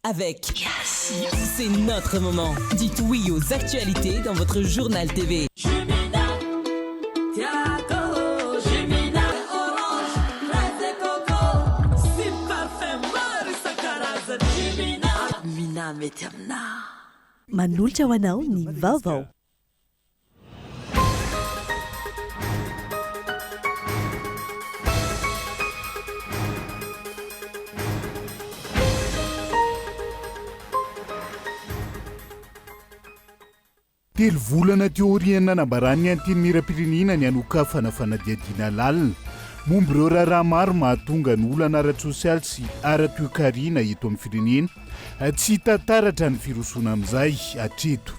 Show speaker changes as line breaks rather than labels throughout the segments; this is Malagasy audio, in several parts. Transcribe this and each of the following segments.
Avec C'est notre moment. Dites oui aux actualités dans votre journal TV.
Manolotra ho anao ny vaovao.
Telo volana teo aorian'ny nanambaran'ny Antenimierampirenena ny hanokafana fanadihadiana lalina momba ireo raharaha maro mahatonga ny olana ara-tsosialy sy ara-toekarena eto amin'ny firenena, tsy hita taratra ny firosoana amin'izay hatreto.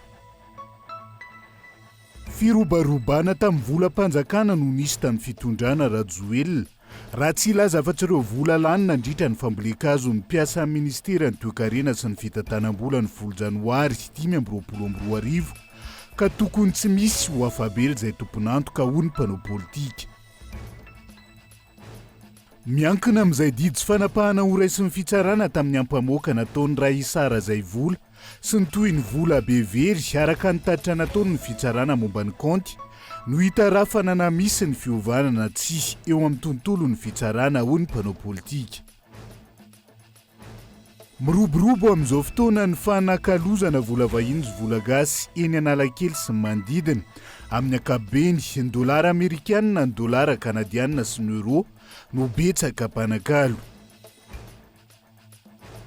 Firobarobana tamin'ny volam-panjakana no nisy tamin'ny fitondrana Rajoelina, raha tsy hilaza afa-tsy ireo vola lany nandritra ny fambolen-kazon'ny mpiasan'ny ministeran'ny toekarena sy ny fitantanam-bola ny folo janoary 2025, ka tokony tsy misy ho afa-bela izay tompon'antoka, hoy ny mpanao politika. Miankina amin'izay didy sy fanapahana horaisin'ny fitsarana tamin'ny ampamoaka nataon'i Raissa Razaivola sy ny tohiny vola be very araka ny tatitra nataon'ny fitsarana momba ny kaonty no hitarafana na misy ny fiovana na tsia eo amin'ny tontolon'ny fitsarana, hoy ny mpanao politika. Miroborobo amin'izao fotoana ny fanakalozana vola vahiny sy vola gasy eny Analakely sy ny manodidina. Amin'ny ankapobeny, ny dolara amerikanina, ny dolara kanadianina sy ny euro no betsaka mpanakalo.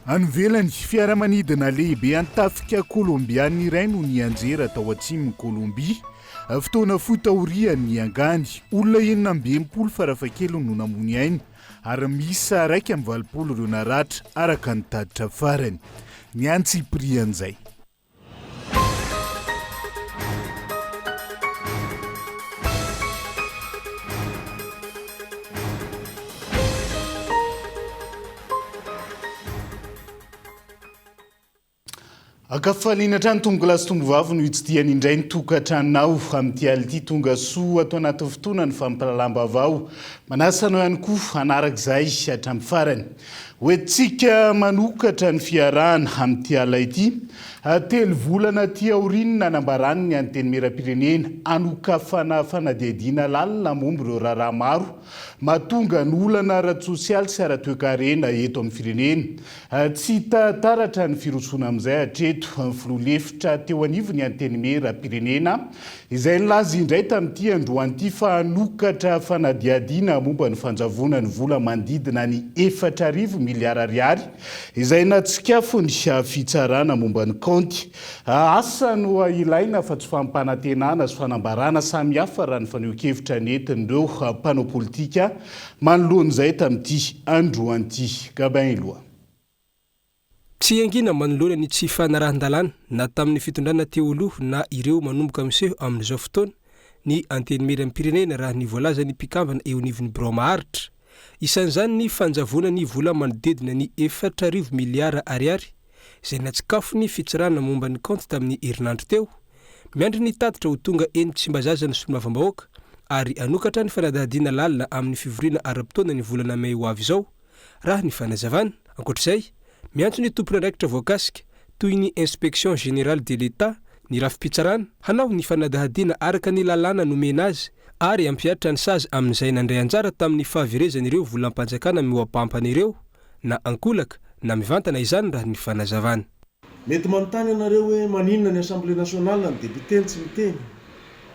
Any ivelany, fiaramanidina lehibe an-tafika Kolombiana iray no nianjera tao atsimon'i Kolombia, fotoana fohy taorian'ny niangany. Olona 66 farafahakeliny no namoy ny ainy ary miisa 81 ireo naratra, araka ny tatitra farany. Ny antsipirian'izay. Ankafaliana hatrany tompokolahy sy tompovavy no hitsidihany indray ny tokantranonao amin'ity alina ity. Tonga soa ato anatin'ny fotoana ny fampahalalam-baovao. Manasa anao ihany koa hanaraka izay hatramin'ny farany. Hoentintsika manokatra ny fiarahana amin'ity alina ity. Telo volana aty aorian'ny nanambarany ny Antenimierampirenena hanokafana fanadihadiana lalina momba ireo raharaha maro mahatonga ny olana ara-tsosialy sy ara-toekarena eto amin'ny firenena. Tsy hita taratra ny firosoana amin'izay hatreto. Ny filoha lefitra teo anivon'ny Antenimierampirenena izay nilaza indray tamin'ity androany ity fa hanokatra fanadihadiana momba ny fanjavonan'ny vola manodidina ny 4000 miliara ariary izay natsikafony fitsarana momba ny kaonty. Asa no ilaina fa tsy fampanantenana sy fanambarana samihafa raha ny fanehoan-kevitra nentin'ireo mpanao politika Manoloana izay tamin'ity androany ity. Gabin Eloi.
Tsy hangina manoloana ny tsy fanarahan-dalàna na tamin'ny fitondrana teo aloha na ireo manomboka miseho amin'izao fotoana ny Antenimierampirenena raha ny voalazan'ny mpikambana eo anivon'ny birao maharitra. Isan'izany ny fanjavonan'ny vola manodidina ny 4000 miliara ariary izay natsikafony fitsarana momba ny kaonty tamin'ny herinandro teo. Miandry ny tatitra ho tonga eny Tsimbazaza ny solombavambahoaka ary hanokatra ny fanadihadiana lalina amin'ny fivoriana ara-potoana ny volana mey ho avy izao, raha ny fanazavana. Ankoatra izay, miantso ny tompon'andraikitra voakasika, toy ny Inspection Générale de l'Etat, ny rafi-pitsarana, hanao ny fanadihadiana araka ny lalàna nomena azy ary hampihatra ny sazy amin'izay nandray anjara tamin'ny fahaverezan'ireo volam-panjakana mihoa-pampana ireo, na ankolaka na mivantana izany raha ny fanazavana.
Mety manontany ianareo hoe maninona ny Assemblée nationale ny député no tsy miteny?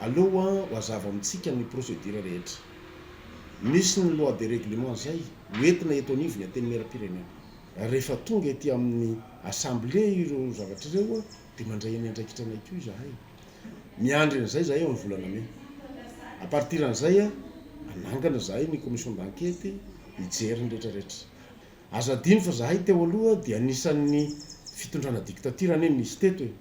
Aleo ho hazava amintsika ny procédure rehetra. Misy ny loi de règlement izay ho entina eto anivon'ny Antenimierampirenena. Rehefa tonga ety amin'ny Assemblée ireo zavatra ireo dia mandray ny andraikitra anay koa izahay. Miandry an'izay izahay amin'ny volana mey. À partir an'izay, hanangana izahay ny commission d'enquête hijery ny rehetra rehetra. Aza adino fa zahay teo aloha dia anisan'ny fitondrana dictature anie nisy teto e!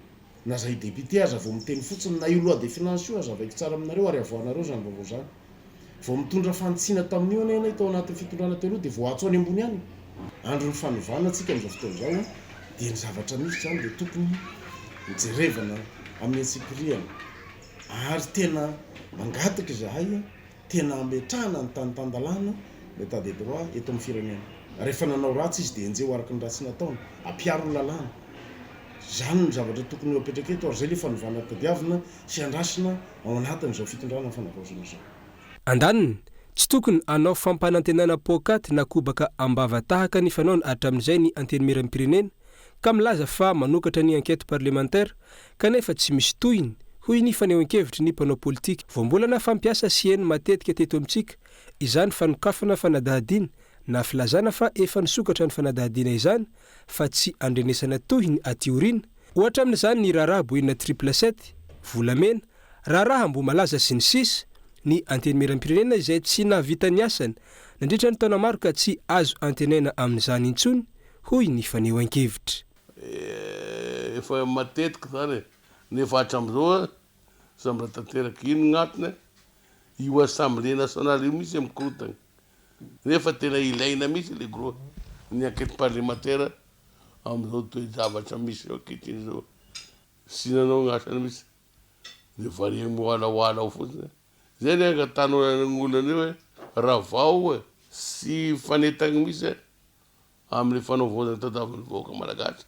Na zahay député aza vao miteny fotsiny na io loi des finances io azavaiko tsara aminareo ary avoahanareo izany vaovao izany. Vao mitondra fanitsiana tamin'io anie anay tao anatin'ny fitondrana teo aloha dia voaantso any ambony any. Andron'ny fanovana tsika amin'izao fotoana izao an, dia ny zavatra misy izany dia tokony hojerevana amin'ny antsipirihany ary tena mangataka izahay Tena ametrahana ny tany tan-dalàna, l'état de droit, eto amin'ny firenena. Rehefa nanao ratsy izy dia enjeho araka ny ratsy nataony. Ampiharo ny lalàna. Izany no zavatra tokony ho apetraka eto ary izay ilay fanovana tadiavina sy andrasina ao anatin'izao fitondrana ny fanavaozana izao.
Andaniny, tsy tokony hanao fampanantenana poakaty na kobaka am-bava tahaka ny fanaony hatramin'izay ny Antenimierampirenena ka milaza fa manokatra ny enquête parlementaire kanefa tsy misy tohiny, hoy ny fanehoan-kevitry ny mpanao politika. Voambolana fampiasa sy heno matetika teto amintsika izany fanokafana fanadihadiana na filazana fa efa nisokatra ny fanadihadiana izany fa tsy andrenesana tohiny aty aoriana. Ohatra amin'izany ny raharaha Boina triple sept, volamena, raharaha Ambohimalaza sy ny sisa Ny Antenimierampirenena izay tsy nahavita ny asany nandritra ny taona maro ka tsy azo antenaina amin'izany intsony, hoy ny fanehoan-kevitra.
Efa matetika zany e, nefa hatramizao za mbola tanteraka ino gn'antony e, io assemblée nationale io mihitsy mikorotagna nefa tena ilaina mihitsy le gros ny enquete parlementaire amizao toe-javatra misy eo ankehitriny zao, sy nanao gn'asany mihitsy de variagny mihoalahoala ao fotsiny, zay le angatahanao olona an'io hoe ravao e, sy hifanentagny mihitsy e. Amin'ny fanaovaozana tadiavin'ny vahoaka malagasy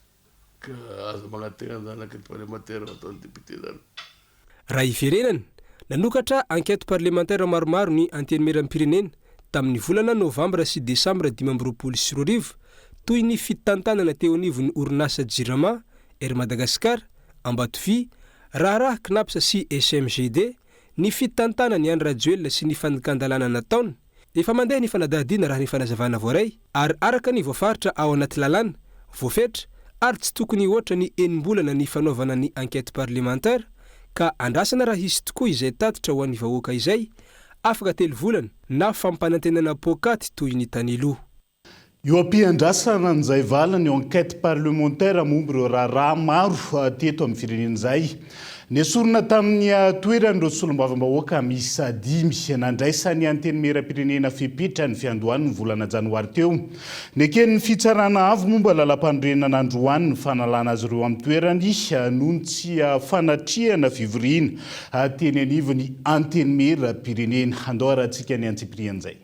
ka aza magnantegna an'izany enquête parlementaire nataon'ny député zany.
Raha hiverenana, nanokatra enquête parlementaire maromaro ny Antenimierampirenena tamin'ny volana novambra sy desambra 2025, toy ny fitantanana teo anivon'ny orinasa Jirama, Air Madagascar, Ambatovy, raharaha Cnaps sy SMGD, ny fitantanan'i Andry Rajoelina sy ny fandikan-dalàna nataony. Efa mandeha ny fanadihadiana raha ny fanazavana voaray ary araka ny voafaritra ao anaty lalàna, voafetra ary tsy tokony hihoatra ny enim-bolana ny fanaovana ny enquête parlementaire ka andrasana raha hisy tokoa izay tatitra ho an'ny vahoaka izay afaka telo volana na fampanantenana poakaty toy ny tany aloha.
Eo am-piandrasana an'izay valiny enquête parlementaire momba ireo raharaha maro teto amin'ny firenena izay. Nesorina tamin'ny toerany ireo solombavambahoaka miisa dimy. Nandraisan'ny Antenimierampirenena fepetra ny fiandohan'ny volana janoary teo. Neken'ny Fitsarana Avo momba Lalampanorenana androany ny fanalana azy ireo amin'ny toerany noho ny tsy fanatrehana fivoriana teny anivon'ny Antenimierampirenena. Andao harahantsika ny antsipirian'izay.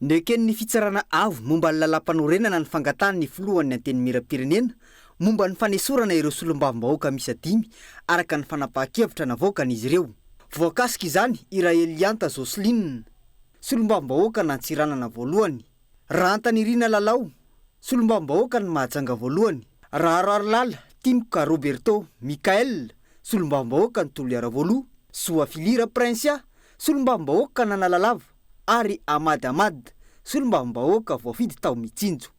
Neken'ny Fitsarana Avo momba ny Lalàmpanorenana ny fangatahan'ny filohan'ny Antenimierampirenena momba ny fanesorana ireo solombavambahoaka miisa dimy araka ny fanapahan-kevitra navoakan'izy ireo. Voakasika izany i Rahelihanta Jocelyne, solombavambahoakan'Antsiranana voalohany, Rahantanirina Lalao, solombavambahoakan'i Mahajanga voalohany, Raharoarilala Tinoka Roberto Michael, solombavambahoakan'i Toliara voaloha, Soafilira Princia, solombavambahoakan'Analalava, ary Ahmad Ahmad, solombavambahoaka voafidy tao Mitsinjo.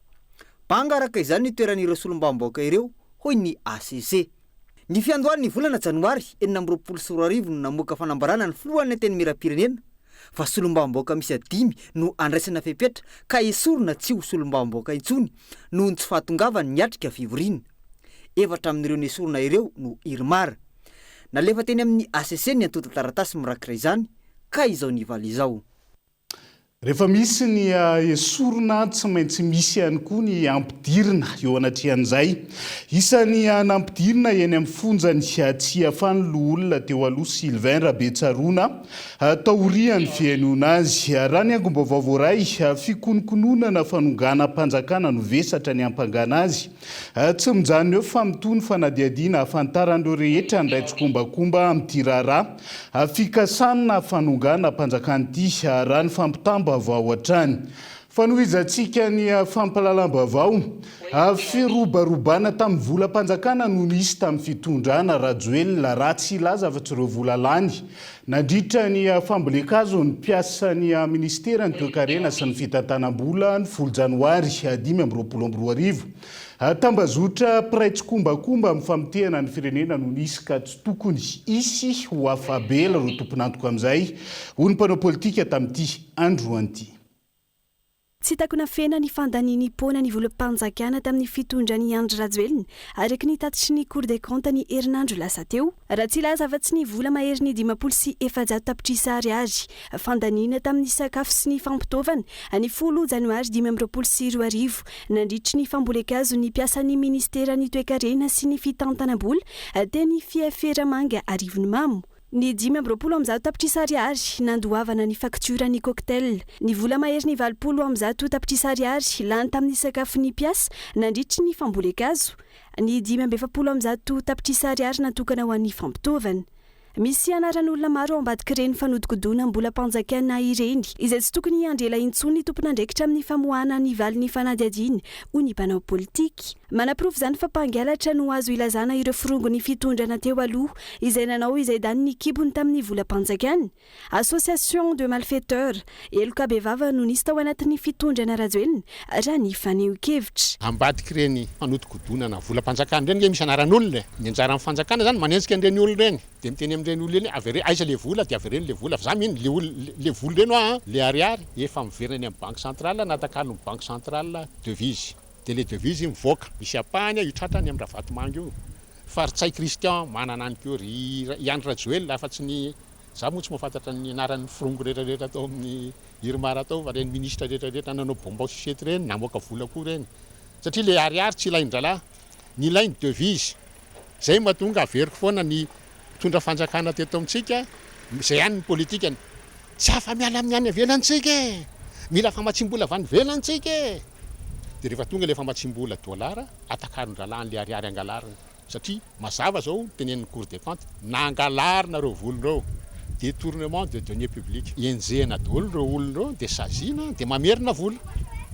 Banga araka izany ny toeran'ireo solombavambahoaka ireo, hoy ny hcc. Ny fiandohan'ny volana janoary 2026 no namoaka fanambarana ny filohan'ny Antenimierampirenena fa solombavambahoaka miisa dimy no andraisana fepetra ka esorina tsy ho solombavambahoaka intsony noho ny tsy fahatongavany niatrika fivoriana. Efatra amin'ireo nesorina ireo no Irmar. Nalefa teny amin'ny hcc ny antontan-taratasy mirakitra izany ka izao nivaly izao.
Rehefa misy ny esorina tsy maintsy misy ihany koa ny ampidirina eo anatrehan'izay. Isan'ny nampidirina eny amin'ny fonjan'i Tsiafahy ny loholona teo aloha Sylvain Rabetsaroana taorian'ny fihainoana azy. Raha ny angom-baovao voaray, fikononkononana fanonganam-panjakana no vesatra niampangana azy. Tsy mijanona eo fa mitohy ny fanadihadiana ahafantaran'ireo rehetra niray tsikombakomba amin'ity raharaha fikasana fanonganam-panjakana ity, raha ny fampitam-baovao hatrany. Fanohizantsika ny fampahalalam-baovao, firobarobana tamin'ny volam-panjakana no nisy tamin'ny fitondrana Rajoelina, raha tsy hilaza afa-tsy ireo vola lany nandritra ny fambolen-kazo ny mpiasan'ny minisiteran'ny toekarena sy ny fitantanam-bola ny folo janoary 2025. Tambazotra mpiray tsikombakomba amin'ny famotehana ny firenena no nisy ka tsy tokony hisy ho afa-bela ireo tompon'antoka amin'izay, hoy ny mpanao politika tamin'ity androany ity.
Tsy takona fena ny fandanian'ny-poana ny volam-panjakana tamin'ny fitondran'i Andry Rajoelina, araka ny tatitry ny Cour des comptes ny herinandro lasa teo. Raha tsy hilaza afa-tsy ny vola maherin'ny 450 tapitrisa ariary fandaniana tamin'ny sakafo sy ny fampitaovana ny folo janoary 2025 nandritry ny fambolen-kazo ny mpiasan'ny minisiteran'ny toekarena sy ny fitantanam-bola teny Fiaferamanga Arivonimamo. Ny 125 tapitrisa ariary nandoavana ny faktioran'ny cocktail. Ny vola maherin'ny 180 tapitrisa ariary lany tamin'ny sakafon'ny mpiasa nandritry ny fambolen-kazo. Ny 145 tapitrisa ariary natokana ho an'ny fampitaovana. Misy anaran'olona maro ao ambadik'ireny fanodikodonam-bolam-panjakana ireny, izay tsy tokony hiandry ela intsony ny tompon'andraikitra amin'ny famoahana ny valin'ny fanadihadiana, hoy ny mpanao politika. Manaporofo izany fa mpangalatra no azo ilazana ireo firongon'ny fitondrana teo aloha, izay nanao izay danin'ny kibony tamin'ny volam-panjakana. Association de malfaiteurs, heloka bevava no nisy tao anatin'ny fitondrana Rajoelina, raha ny fanehoan-kevitra.
Ambadik'ireny fanodikodonana volam-panjakana ireny nge misy anaran'olona e! Ny anjaran'ny fanjakana zany manenjika an'ireny olona ireny, de miteny amin'ireny olona ireny hoe avereno, aiza le vola de avereno le vola, fa za mino le olona, le vola ireny hoa an, le ariary efa miverina any amin'ny banque centrale na atakalon'ny banque centrale devise, de le devise mivoaka, misy ampahany io tratra any amin'i Ravatomanga io, fa ry Ntsay Christian manana any koa, ry i Andry Rajoelina afa-tsy ny Za moa tsy mahafantatra ny anaran'ny firongo rehetra rehetra tao amin'ny Irmar tao fa ireny ministra rehetra rehetra nanao bonbon sucette ireny namoaka vola koa ireny satria le ariary tsy ilain-drahalahy, ny ilainy devise. Zay mahatonga averiko foana ny mpitondra fanjakana teto amintsika zay ihany ny politikany, tsy afa-miala amin'ny any ivelany tsika e! Mila famatsiam-bola avy any ivelany tsika e! De rehefa tonga le famatsiam-bola dolara atakalon-drahalahy an'le ariary angalarina. Satria mazava zao tenenin'ny cour des comptes, nangalarina ireo vola ireo, détournement de deniers publics, enjehina daholo ireo olona ireo dia saziana dia mamerina vola.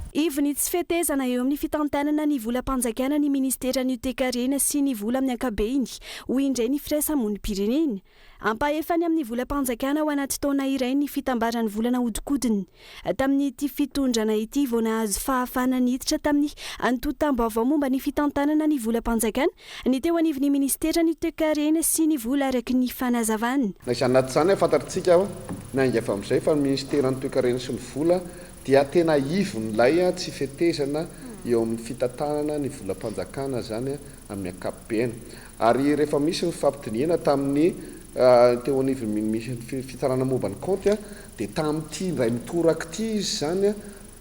Ivon'ny tsy fetezana eo amin'ny fitantanana ny volam-panjakana ny ministeran'ny Toekarena sy ny vola amin'ny ankabehiny, hoy indray ny firaisamonim-pirenena. Ampahefany amin'ny volam-panjakana ao anaty taona iray ny fitambaran'ny vola nahodinkodiny. Tamin'ity fitondrana ity vao nahazo fahafahana niditra tamin'ny antontam-baovao momba ny fitantanana ny volam-panjakana ny teo anivon'ny minisiteran'ny Toekarena sy ny vola araka ny fanazavana.
Na izany na tsy izany, fantatritsika miainga avy amin'izay fa ny minisiteran'ny Toekarena sy ny vola dia tena ivon'ilay tsy fetezana eo amin'ny fitantanana ny volam-panjakana izany amin'ny ankapobeny. Ary rehefa misy ny fifampidinihana tamin'ny teo anivon'ny fitsarana momba ny kaonty dia tamin'ity indray mitoraka ity izy izany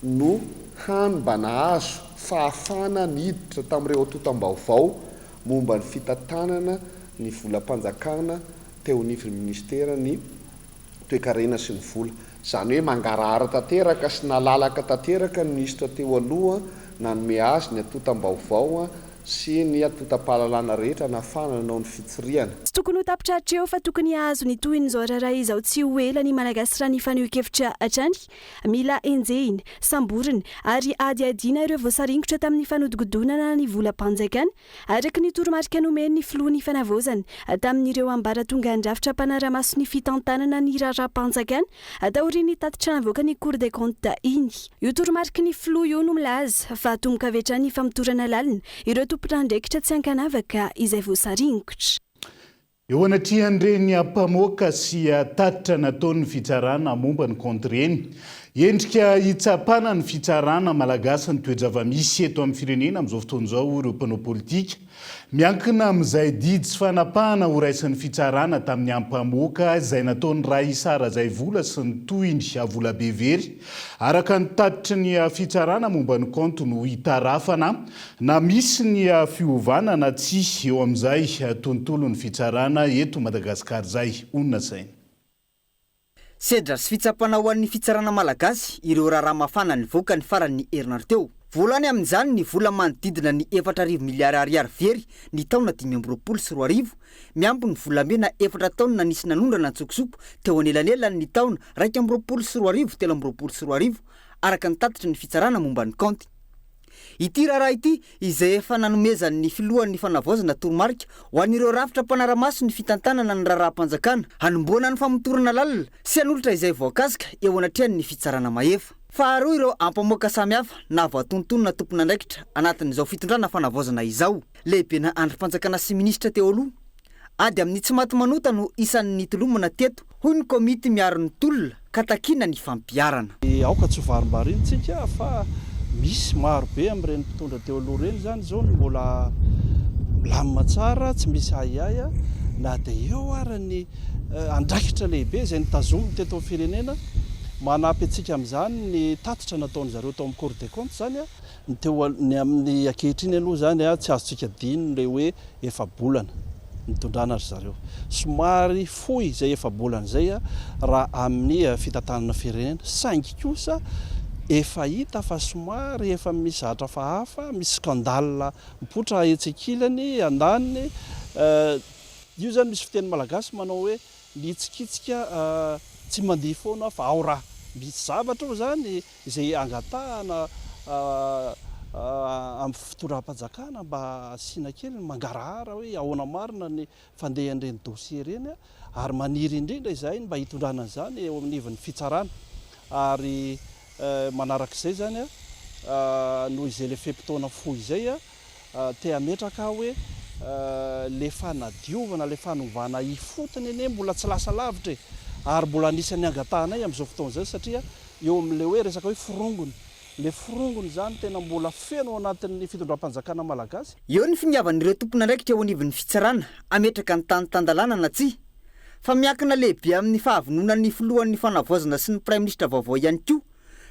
no hany mba nahazo fahafahana niditra tamin'ireo antontam-baovao momba ny fitantanana ny volam-panjakana teo anivon'ny minisiteran'ny toekarena sy ny vola. Izany hoe mangarahara tanteraka sy nalalaka tanteraka ny minisitra teo aloha nanome azy ny antontam-baovao sy ny antontam-pahalalana rehetra nahafahana nanao ny fitsirihana.
Tsy tokony ho tapitra hatreo fa tokony hahazo ny tohin'izao raharaha izao tsy ho ela ny Malagasy raha ny fanehoan-kevitra hatrany. Mila henjehina, samborina ary hadihadiana ireo voasaringotra tamin'ny fanodikodonana ny volam-panjakana Araka ny toromarika nomen'ny Filoha ny Fanavaozana tamin'ireo ambaratongan-drafitra mpanara-maso ny fitantanana ny raharaham-panjakana taorian'ny tatitra navoakan'ny Cour des comptes iny. Io toromariky ny Filoha io no milaza fa hatomboka avy hatrany ny famotorana lalina ireo tompon'andraikitra tsy ankanavaka izay voasaringotra.
Eo anatrehan'ireny ampamoaka sy tatitra nataon'ny fitsarana momba ny kaonty ireny, endrika hitsapana ny fitsarana malagasy ny toe-javamisy eto amin'ny firenena amin'izao fotoana izao, hoy ireo mpanao politika. Miankina amin'izay didy sy fanapahana horaisin'ny fitsarana tamin'ny ampamoaka izay nataon'i Raissa Razaivola sy ny tohiny volabe very, araka ny tatitry ny fitsarana momba ny kaonty no hitarafana Na misy ny fiovana na tsia eo amin'izay tontolon'ny fitsarana eto Madagasikara izay, hoy ny nasainy.
Sedra sy fitsapana ho an'ny fitsarana malagasy ireo raharaha mafana nivoaka ny faran'ny herinandro teo. Voalohany amin'izany ny vola manodidina ny 4000 miliara ariary very ny taona 2025, miampy ny volamena efatra taonina nisy nanondrana an-tsokosoko teo anelanelan'ny taona 2021 2023, araka ny tatitry ny fitsarana momba ny kaonty. Ity raharaha ity izay efa nanomezan'ny filohan'ny fanavaozana toromarika ho an'ireo rafitra mpanara-maso ny fitantanana ny raharaham-panjakana hanombohana ny famotorana lalina sy hanolotra izay voakasika eo anatrehan'ny fitsarana mahefa. Faharoa ireo ampamoaka samihafa na voatonontonona tompon'andraikitra anatin'izao fitondrana fanavaozana izao. Lehibena andrim-panjakana sy minisitra teo aloha. Ady amin'ny tsy maty manota no isan'ny nitolomana teto, hoy ny komity miaro ny tolona ka takiana ny fampiharana.
Aoka tsy ho varimbariana tsika fa misy maro be amin'ireny mpitondra teo aloha ireny izany izao no mbola milamina tsara, tsy misy ahiahy na dia eo ara ny andraikitra lehibe izay notazominy teto amin'ny firenena. Manampy antsika amin'izany ny tatitra nataon'ny zareo tao amin'ny Cour des comptes izany. Ny teo ny amin'ny ankehitriny aloha izany tsy azontsika adino ilay hoe efa-bolana. nitondrana ry zareo. Somary fohy izay efa-bolana izay raha amin'ny fitantanana firenena, saingy kosa efa hita fa somary efa misy zavatra hafahafa, misy scandale mipoitra etsy ankilany, andaniny. Io izany misy fiteny malagasy manao hoe ny hitsikitsika tsy mandeha foana fa ao raha misy zavatra ao izany izay angatahana amin'ny fitondram-panjakana mba asiana kely ny mangarahara hoe ahoana marina ny fandehan'ireny dossier ireny ary maniry indrindra izahay ny mba hitondrana an'izany eo anivon'ny fitsarana ary manarak'izay izany noho izay ilay fe-potoana fohy izay Te hametraka aho hoe le fanadiovana, le fanovana ifotony anie mbola tsy lasa lavitra e! Ary mbola anisan'ny angatahanay amin'izao fotoana izao satria eo amin'le hoe resaka hoe forongony, le forongony izany tena mbola feno ao anatin'ny fitondram-panjakana malagasy.
Eo ny finiavan'ireo tompon'andraikitra eo anivon'ny fitsarana hametraka ny tany tan-dalàna na tsia, fa miankina lehibe amin'ny fahavononan'ny filohan'ny fanavaozana sy ny praiminisitra vaovao ihany koa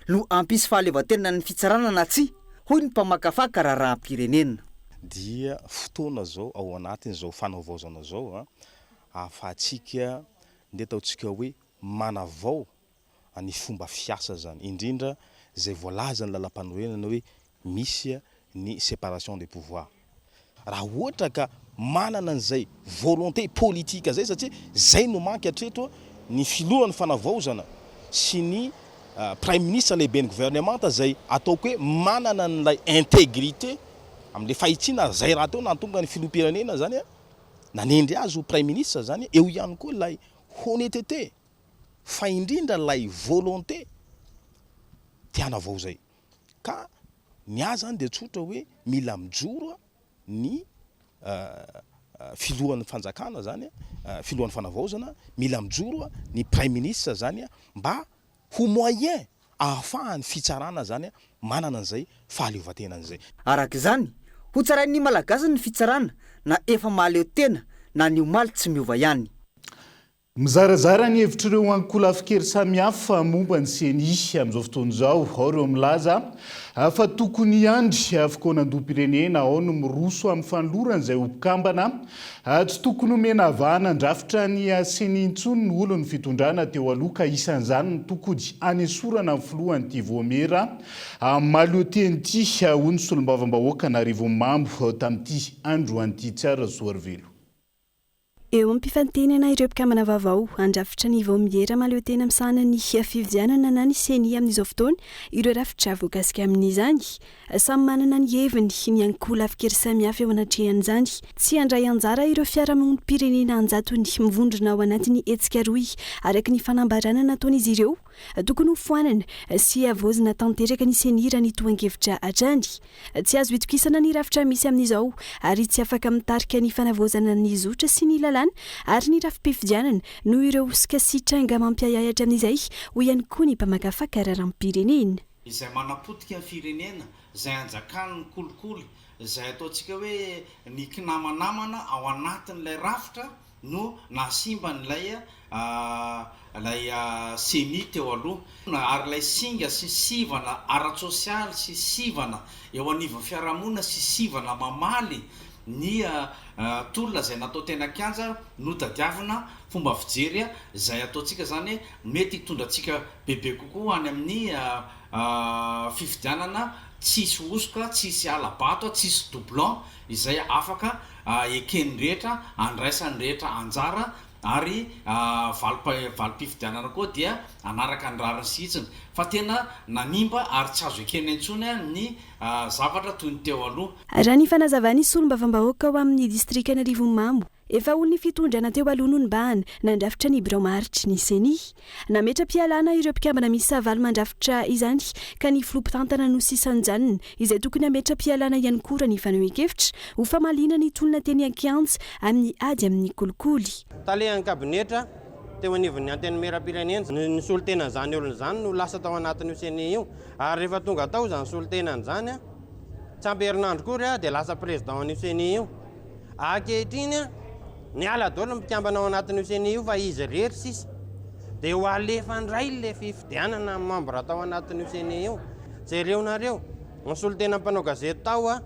no hampisy fahaleovantena ny fitsarana na tsia, hoy ny mpamakafaka raharaham-pirenena.
Dia fotoana izao ao anatin'izao fanavaozana izao ahafahantsika ny ataontsika hoe manavao ny fomba fiasa izany, indrindra izay voalazan'ny lalampanorenana hoe misy ny séparation des pouvoirs. Raha ohatra ka manana an'izay volonté politique izay satria izay no manky hatreto ny filohan'ny fanavaozana sy ny praiminisitra lehiben'ny governemanta izay ataoko hoe manana an'ilay intégrité amin'ilay fahitsiana ary izay rahateo nahatonga ny filoham-pirenena izany nanendry azy ho praiminisitra izany, eo ihany koa ilay honnêteté fa indrindra ilay volonté te hanavao izay. Ka ny ahy zany dia tsotra hoe mila mijoro ny filohan'ny fanjakana zany, filohan'ny fanavaozana, mila mijoro ny praiminisitra zany mba ho moyen ahafahan'ny fitsarana zany manana an'izay fahaleovantenany izay.
Araka izany, hotsarain'ny Malagasy ny fitsarana na efa mahaleo tena na ny omaly tsy miova ihany.
Mizarazara ny hevitr'ireo ankolafin-kery samihafa momba ny Ceni amin'izao fotoana izao. Ao ireo milaza fa tokony hiandry fikaonandoham-pirenena, ao ny miroso amin'ny fanolorana izay ho mpikambana. Tsy tokony homena vahana handrafitra ny Ceni intsony ny olon'ny fitondrana teo aloha ka isan'izany ny tokony hanesorana ny filohan'ity vaomiera mahaleotena ity, hoy ny solombavambahoaka Narivo Mambo tamin'ity androany ity. Tsiaro Rasoarivelo.
Eo am-pifantenana ireo mpikambana vaovao handrafitra ny vaomiera mahaleotena misahana ny fifidianana na ny Ceni amin'izao fotoana ireo rafitra voakasika amin'izany. Samy manana ny heviny ny ankolafin-kery samihafa eo anatrehan'izany. Tsy handray anjara ireo fiarahamonim-pirenena an-jatony mivondrona ao anatin'ny hetsika rohy araka ny fanambarana nataon'izy ireo. Tokony ho foanana sy havaozina tanteraka ny Ceni raha ny tohan-kevitra hatrany. Tsy azo itokisana ny rafitra misy amin'izao ary tsy afaka mitarika ny fanavaozana ny zotra sy ny lalàna ary ny rafi-pifidianana noho ireo hosoka sy tranga mampiahiahy hatramin'izay, hoy ihany koa ny mpamakafaka raharaham-pirenena.
Izay manapotika ny firenena, izay anjakan'ny kolikoly, izay ataontsika hoe ny kinamanamana ao anatin'ilay rafitra no nahasimba an'ilay ilay ceni teo aloha. Ary ilay singa sy sivana ara-tsosialy sy sivana eo anivon'ny fiarahamonina sy sivana mamaly ny tolona izay natao teny an-kianja no tadiavina fomba fijery izay ataontsika izany mety hitondra antsika bebe kokoa any amin'ny fifidianana tsisy hosoka, tsisy hala-bato, tsisy doublon izay afaka eken'ny rehetra, andraisan'ny rehetra anjara ary valim-pifidianana koa dia hanaraka ny rariny sy hitsiny fa tena nanimba ary tsy azo ekena intsony ny zavatra toy ny teo aloha.
Raha ny fanazavan'ny solombavambahoaka ao amin'ny distrikan'Arivonimamo, efa olon'ny fitondrana teo aloha no nibahana nandrafitra ny birao maharitry ny Ceni. Nametra-pialana ireo mpikambana miisa valo mandrafitra izany ka ny filoha mpitantana no sisa nijanona izay tokony hametra-pialana ihany koa raha ny fanehoan-kevitra ho famaliana ny tolona teny an-kianja amin'ny ady amin'ny kolikoly.
Talehan'ny kabinetra teo anivon'ny Antenimierampirenena. Ny solontenan'izany olona izany no lasa tao anatin'io Ceni io. Ary rehefa tonga tao izany solontenany izany, tsy ampy herinandro akory dia lasa président an'io Ceni io. Ankehitriny, niala daholo ny mpikambana ao anatin'io Ceni io fa izy irery sisa. Dia ho alefa indray ilay fifidianana ny membre tao anatin'io Ceni io. Jereonareo, ny solontenan'ny mpanao gazety tao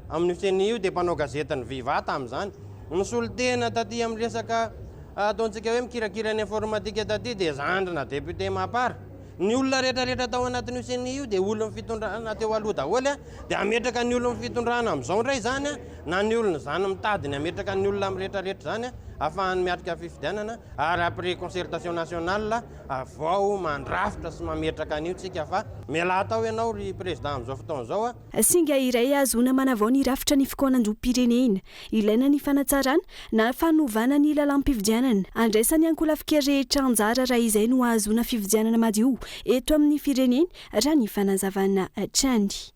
amin'io Ceni io dia mpanao gazetin'ny Viva tamin'izany. Ny solontena taty amin'ny resaka ataontsika hoe mikirakira ny informatique taty dia zandrina député Mapar. Ny olona rehetra rehetra tao anatin'io ceni io dia olon'ny fitondrana teo aloha daholo dia hametraka ny olon'ny fitondrana amin'izao indray izany na ny olona izany mitady ny hametraka ny olona amin'ny rehetra rehetra izany ahafahany miatrika fifidianana ary après concertation nationale vao mandrafitra sy mametraka an'io tsika fa mialà tao ianao ry président amin'izao fotoana izao a.
Singa iray ahazoana manavao ny rafitra ny fikaonandoham-pirenena. Ilaina ny fanatsarana na fanovana ny lalàm-pifidianana. Andraisan'ny ankolafin-kery rehetra anjara raha izay no ahazoana fifidianana madio eto amin'ny firenena, raha ny fanazavana hatrany.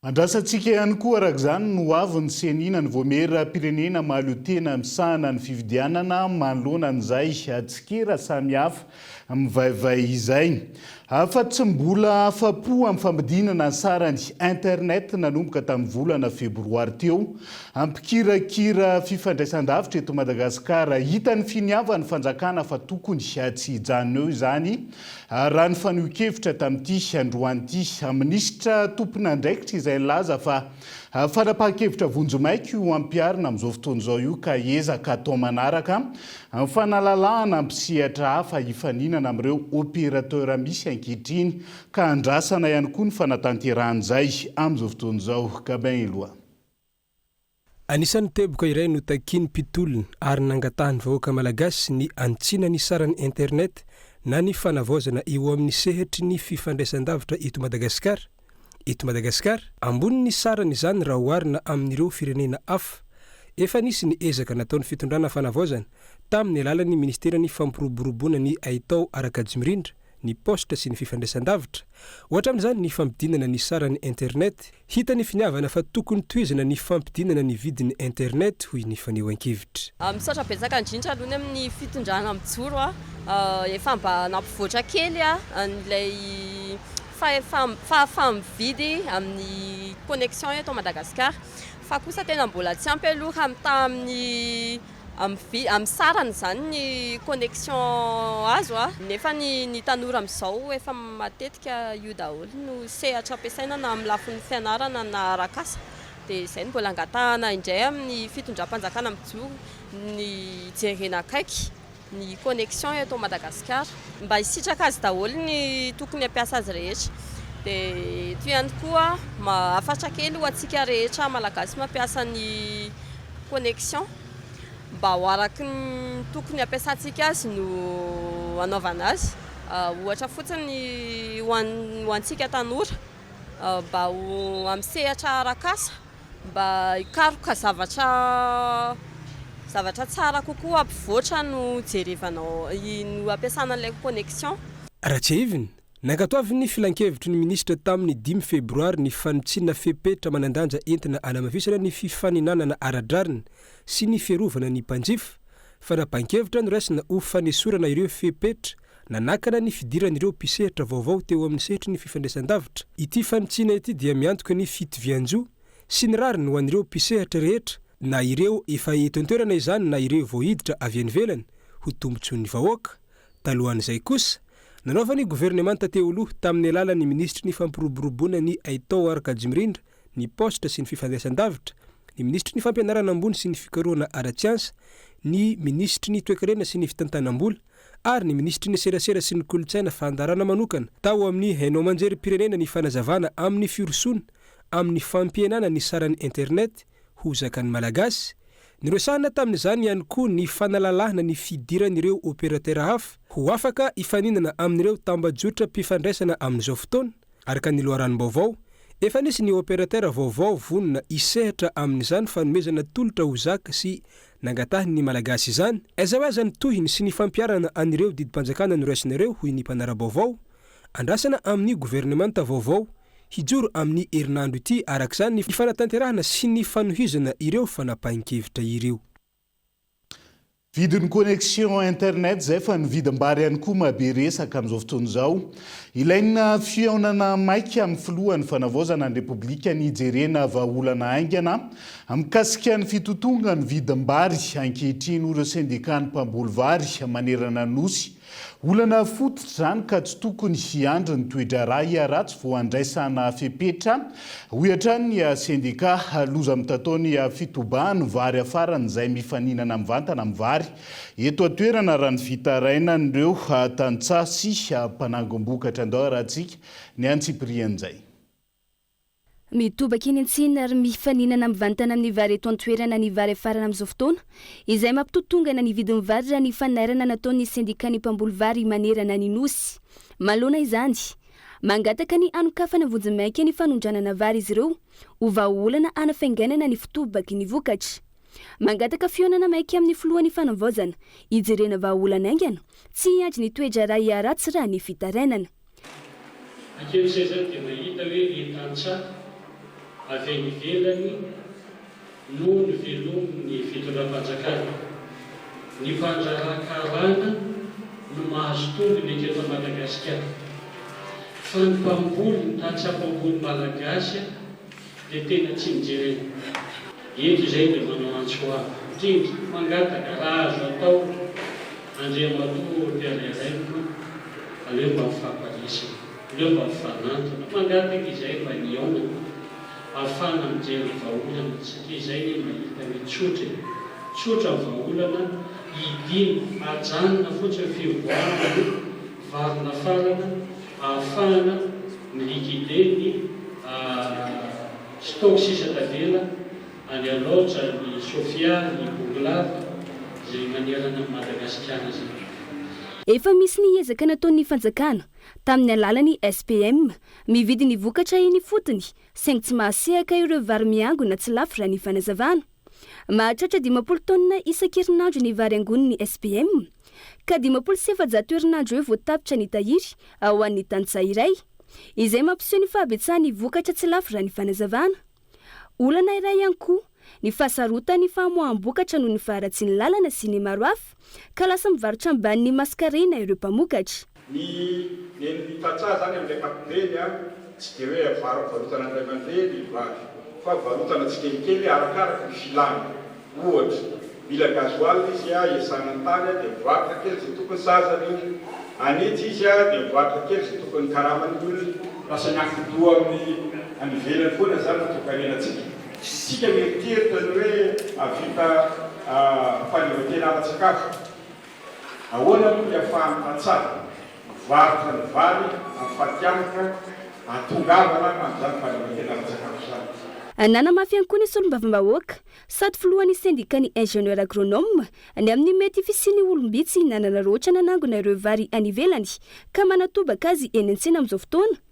Andrasantsika ihany koa araka izany ny ho avin'ny Ceni na ny Vaomieram-pirenena mahaleo tena misahana ny fifidianana manoloana an'izay tsikera samihafa mivaivay izay. Fa tsy mbola afa-po amin'ny fampidinana ny sarany internet nanomboka tamin'ny volana febroary teo. Mpikirakira fifandraisan-davitra eto Madagasikara. Hitan'ny finiavan'ny fanjakana fa tokony tsy hijanona eo izany raha ny fanehoan-kevitra tamin'ity androany ity. Minisitra tompon'andraikitra izay nilaza fa fanapahan-kevitra vonjimaika io ampiharina amin'izao fotoana izao io ka ezaka atao manaraka ny fanalalahana mpisehatra hafa hifaninana amin'ireo opérateur misy ankehitriny ka andrasana ihany koa ny fanatanterahana izay amin'izao fotoana izao. Gabin Eloi.
Anisan'ny teboka iray notakian'ny mpitolona ary nangatahan'ny vahoaka Malagasy ny hanitsiana ny saran'ny internet na ny fanavaozana eo amin'ny sehatry ny fifandraisan-davitra eto Madagasikara. Eto Madagasikara, ambony ny sarany izany raha oharina amin'ireo firenena hafa. Efa nisy ny ezaka nataon'ny fitondrana fanavaozana tamin'ny alalan'ny ministeran'ny fampiroboroboana ny haitao ara-kajimirindra, ny paositra sy ny fifandraisan-davitra. Ohatra amin'izany ny fampidinana ny saran'ny internet. Hita ny finiavana fa tokony tohizana ny fampidinana ny vidin'ny internet, hoy ny fanehoan-kevitra.
Misaotra betsaka indrindra aloha ny amin'ny fitondrana mijoro a, efa mba nampivoatra kely an'ilay fahafaha-mividy amin'ny connexion eto Madagasikara fa kosa tena mbola tsy ampy aloha raha mitaha amin'ny Amin'ny sarany izany ny connexion azo a, nefa ny ny tanora amin'izao efa matetika io daholo no sehatra ampiasaina na amin'ny lafiny fianarana na arak'asa dia izay no mbola angatahana indray amin'ny fitondram-panjakana mijoro ny hijerena akaiky ny connexion eto Madagasikara mba hisitraka azy daholo ny tokony hampiasa azy rehetra dia eto ihany koa hafatra kely ho antsika rehetra Malagasy mampiasa ny connexion mba ho araky ny tokony hampiasantsika azy no hanaovana azy ohatra fotsiny ho an- ho antsika tanora mba ho amin'ny sehatra arak'asa mba hikaroka zavatra zavatra tsara kokoa hampivoatra no jerevanao no ampiasana an'ilay connexion.
Raha tsiahivina, Nankatoavin'ny Filankevitry ny Minisitra tamin'ny dimy febroary ny fanitsiana fepetra manan-danja entina hanamafisana ny fifaninanana ara-drariny sy ny fiarovana ny mpanjifa. Fanapahan-kevitra noraisina ho fanesorana ireo fepetra nanakana ny fidiran'ireo mpisehatra vaovao teo amin'ny sehatry ny fifandraisan-davitra. Ity fanitsiana ity dia miantoka ny fitovian-jo sy ny rariny ho an'ireo mpisehatra rehetra, na ireo efa eto an-toerana izany na ireo vao hiditra avy any ivelany, ho tombontsoan'ny vahoaka. Talohan'izay kosa, nanaovan'ny governemanta teo aloha tamin'ny alalan'ny minisitry ny fampiroboroboana ny haitao ara-kajimirindra, ny paositra sy ny fifandraisan-davitra, ny minisitry ny fampianarana ambony sy ny fikarohana ara-tsiansa, ny minisitry ny toekarena sy ny fitantanam-bola ary ny minisitry ny serasera sy ny kolontsaina fandaharana manokana tao amin'ny haino aman-jerim-pirenena ny fanazavana amin'ny firosoana amin'ny fampihenana ny saran'ny internet ho zakan'ny Malagasy. Niresahana tamin'izany ihany koa ny fanalalahana ny fidiran'ireo operatera hafa ho afaka hifaninana amin'ireo tambajotram-pifandraisana amin'izao fotoana. Araka ny loharanom-baovao, efa nisy ny operatera vaovao vonona hisehatra amin'izany fanomezana tolotra ho zaka sy nangatahin'ny Malagasy izany. Aiza ho aiza ny tohiny sy ny fampiharana an'ireo didim-panjakana noraisina ireo, hoy ny mpanara-baovao. Andrasana amin'ny governemanta vaovao Hijoro amin'ny herinandro ity araka izany ny fanatanterahana sy ny fanohizana ireo fanapahin-kevitra ireo.
Vidin'ny connexion internet izay fa ny vidim-bary ihany koa mahabe resaka amin'izao fotoana izao. Ilaina fihaonana maika amin'ny filohan'ny fanavaozana ny Repoblika ny hijerena vahaolana haingana mikasika ny fitotongan'ny vidim-bary ankehitriny hoy ireo sendikan'ny mpamboly vary manerana ny Nosy. Olana fototra izany ka tsy tokony hiandry ny toe-draharaha hiharatsy vao handraisana fepetra, hoy hatrany ny sendika. Loza mitatao ny fitobahan'ny vary afarany izay mifaninana mivantana amin'ny vary eto an-toerana raha ny fitarainan'ireo tantsaha sy mpanangom-bokatra. Andao harahantsika ny antsipirian'izay.
Mitobaka eny an-tsena ary mifaninana mivantana amin'ny vary eto an-toerana ny vary afarana amin'izao fotoana, izay mampitotongana ny vidin'ny vary raha ny fanairana nataon'ny sendikan'ny mpamboly vary manerana ny Nosy. Manoloana izany, mangataka ny hanokafana vonjimaika ny fanondranana vary izy ireo ho vahaolana hanafainganana ny fitobaky ny vokatra. Mangataka fihaonana maika amin'ny filohan'ny fanavaozana hijerena vahaolana haingana, tsy hiandry ny toe-draharaha hiharatsy raha ny fitarainana.
Hankeo izay izany dia mahita hoe ny tantsaha avy any ivelany no novelomin'ny fitondram-panjakana. Ny mpandraharaha karana no mahazo tombony eto eto Madagasikara. Fa ny mpamboly, ny tantsaha mpamboly malagasy dia tena tsy mijerena. Eto izay dia manao antso avo indrindra, mangataka raha azo atao Andriamatoa PRRM, aleo mba mifamparisika, aleo mba mifanantona, mangataka izay mba nihaonana, ahafahana mijery ny vahaolana satria izay anie mahita hoe tsotra e, tsotra ny vahaolana, hidiana, ajanona fotsiny fivoahana ny vary nafarana ahafahana mi-liquider ny Stock sisa tavela any Alaotra, ny Sofia, ny Bongolava, izay manerana an'i Madagasikara izay.
Efa misy ny ezaka nataon'ny fanjakana, tamin'ny alalan'ny SPM, mividy ny vokatra eny ifotony, saingy tsy mahasehaka ireo vary miangona tsy lafo raha ny fanazavana. Mahatratra 50 taonina isan-kerinandro ny vary angonin'ny SPM, ka 450 herinandro eo vao tapitra ny tahiry ho an'ny tantsaha iray, izay mampiseho ny fahabetsahan'ny vokatra tsy lafo raha ny fanazavana. Olana iray ihany koa ny fahasarotan'ny famoaham-bokatra noho ny faharatsian'ny lalana sy ny maro hafa, ka lasa mivarotra ambanin'ny maskarena ireo mpamokatra.
Ny nen'ny tantsaha zany amin'ny ankapobeny a, tsy dia hoe varovarotana ny ray aman-dreny ny vary fa varotana tsikelikely arakaraka ny filany. Ohatra, mila gasoil izy a, iasana ny tany a, dia mivarotra kely izay tokony sahaza ny olona. Hanitsy izy a, dia mivarotra kely izay tokony karaman'ny olona. Lasa miankin-doha amin'ny any ivelany foana izany ny toekarenantsika. Tsy isika mieritreritra ny hoe hahavita fahaleovantena ara-tsakafo. Ahoana moa ny ahafahan'ny tantsaha mivarotra ny vary amin'ny fatiantoka ahatongavana amin'izany fahaleovantena ara-tsakafo izany?
Nanamafy ihany koa ny solombavambahoaka sady filohan'ny sendikan'ny ingénieur agronome ny amin'ny mety fisian'ny olom-bitsy nanararaotra nanangona ireo vary any ivelany ka manatobaka azy eny an-tsena amin'izao fotoana.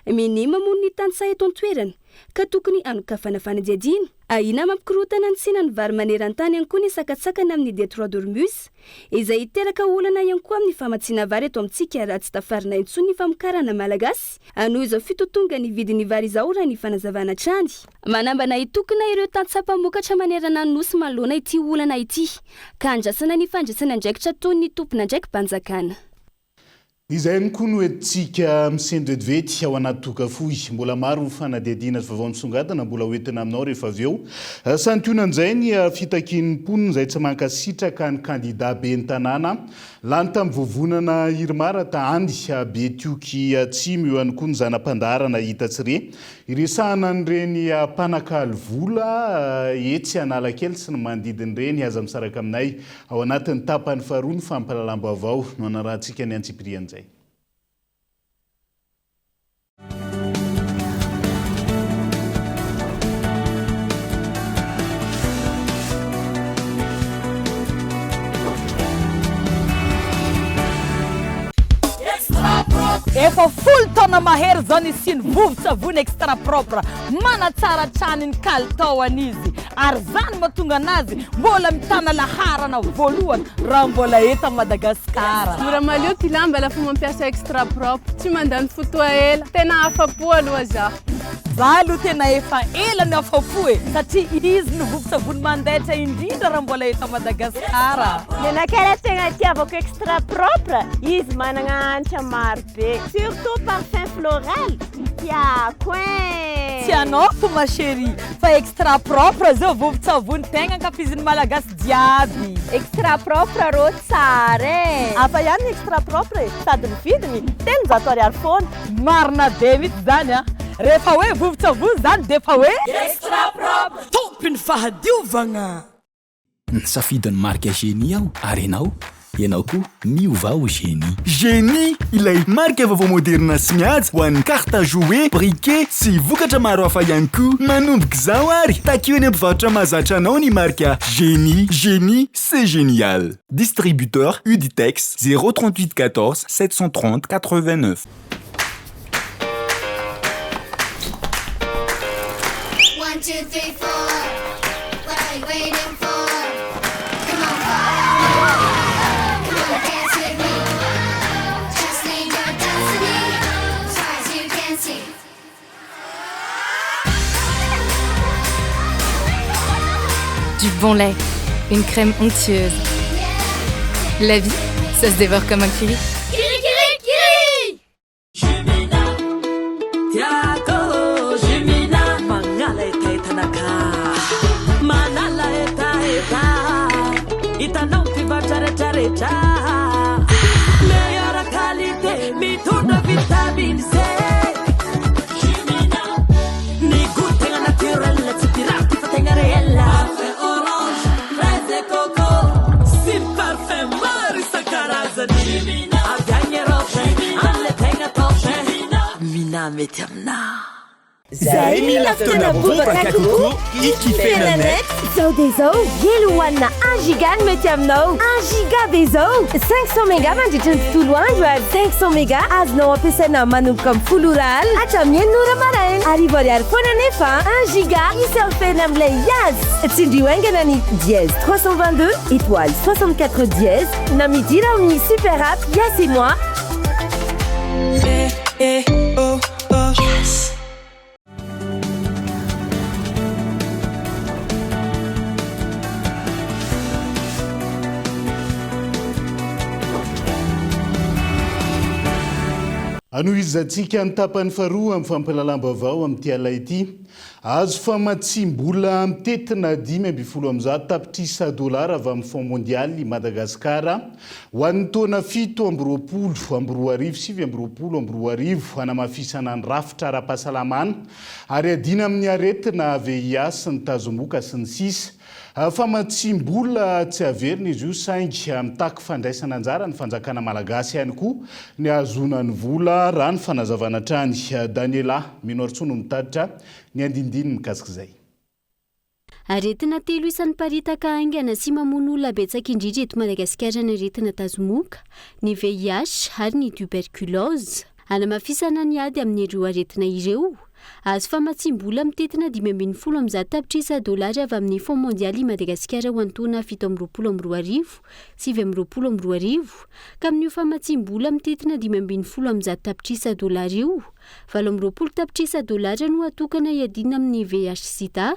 Minia mamono ny tantsaha eto an-toerana ka tokony hanokafana fanadihadiana. Ahiana mampikorontana ny tsenan'ny vary maneran-tany ihany koa ny sakantsakana amin'ny Détroit d'Ormuz, izay hiteraka olana ihany koa amin'ny famatsiana vary eto amintsika raha tsy tafarina intsony ny famokarana malagasy noho izao fitotongan'ny vidin'ny vary izao raha ny fanazavana hatrany. Manambana hitokona ireo tantsaha mpamokatra manerana ny Nosy manoloana ity olana ity ka andrasana ny fandraisana andraikitra ataon'ny tompon'andraiki-panjakana.
Izay ihany koa no entintsika misento vetivety ao anaty toka fohy. Mbola maro ny fanadihadiana sy vaovao misongadina mbola ho entina aminao rehefa avy eo. Santionan'izay ny fitakian'ny mponina izay tsy mankasitraka ny kandida ben'ny tanàna lany tamin'ny vovonana Irmar any Betioky Atsimo. Eo ihany koa ny zana-pandaharana hita tsy re iresahana an'ireny mpanakalo vola etsy Analakely sy ny manodidina ireny. Aza misaraka aminay. Ao anatin'ny tapany faharoa ny fampahalalam-baovao no hanarahantsika ny antsipirian'izay.
Efa folo taona mahery izao nisian'ny vovon-tsavony extra propre. Manatsara hatrany ny kalitaony izy. Ary zany mahatonga anazy mbola mitana laharana voalohany raha mbola eto Madagasikara.
Mora malio ty lamba lafa mampiasa extra propre, tsy mandany fotoa ela, tena afa-po aloha za.
Za aloha tena efa ela no afa-po e, satria izy no vovon-tsavony mandaitra indrindra raha mbola eto Madagasikara.
Nenakay raha tegna itiavako extra propre, izy managna hanitra maro be, surtout parfum floral tiako ein!
Tsy anao fo ma chérie fa extra propre zao vovon-tsavony tegna ankafizin'ny Malagasy jiaby.
Extra propre rô tsara e!
Hafa ihany ny extra propre e! Sady ny vidiny 300 ariary foana. Marina be mihitsy zany an! Rehefa hoe vovon-tsavony zany dia efa hoe.
Extra propre! Tompon'ny fahadiovagna!
Nisafidy ny marika Genie aho, ary ianao? Ianao koa, miovà ho Genie.
Genie, ilay marika vaovao moderina sy mihaja ho an'ny carte à jouer, briquet sy vokatra maro hafa ihany koa. Manomboka izao ary, takio eny am-pivarotra mahazatra anao ny marika Genie. Genie, c'est génial! Distributeur Uditex, 0 38 14 730 89.
One, two, three, four. What are you waiting for? Come on, follow me. Come on, dance with me. Just lead your destiny. As far as you can see.
Du bon lait, une crème onctueuse. La vie, ça se dévore comme un curry.
Kiri, kiri, kiri!
Tiako Jumina magnala hetahetanaka manala hetaheta hitanao mpivarotra retraretra meilleure qualité mitondra vitamine C Jumina ny goût tegna naturel tsy pirate fa tegna réel parfum orange fraise et coco sy parfum maro isan-karazany Jumina avy agny Europe amle tegna top Mina mety aminah.
Zahay mila fotoana bobaka kokoa hikifena net.
Zao dia zao, gely hohanina 1 giga no mety aminao. 1 giga be zao! 500 méga mandritra ny tontolo andro ary 500 méga azonao ampiasaina manomboka amin'ny folo ora alina hatramin'ny enina ora maraina. Arivo ariary foana nefa 1 giga isurfena amin'ilay Yas. Tsindrio haingana ny dièse 322 étoile 64 dièse na midira ao amin'ny super app Yas et moi.
Eh, eh, oh, oh. Yes.
Anohizantsika ny tapany faharoa amin'ny fampahalalam-baovao amin'ity alina ity. Azo famatsiam-bola mitentina 115 tapitrisa dolara avy amin'ny Fonds Mondial i Madagasikara ho an'ny taona 2027 2029 hanamafisana ny rafitra ara-pahasalamana ary hiadiana amin'ny aretina VIH sy ny tazomoka sy ny sisa Famatsiam-bola tsy averina izy io saingy mitaky fandraisana anjara ny fanjakana malagasy ihany koa ny hahazoana ny vola, raha ny fanazavana hatrany. Daniela Minoarintsoa no mitatitra ny andinindininy mikasika izay.
Aretina telo isan'ny miparitaka haingana sy mamono olona betsaka indrindra eto Madagasikara ny aretina tazomoka, ny VIH ary ny tuberculose. Hanamafisana ny ady amin'ireo aretina ireo, azo famatsiam-bola mitentina 115 tapitrisa dolara avy amin'ny Fonds Mondial i Madagasikara ho an'ny taona 2027 2029, ka amin'io famatsiam-bola mitentina 115 tapitrisa dolara io, 28 tapitrisa dolara no atokana hiadiana amin'ny VIH-Sida,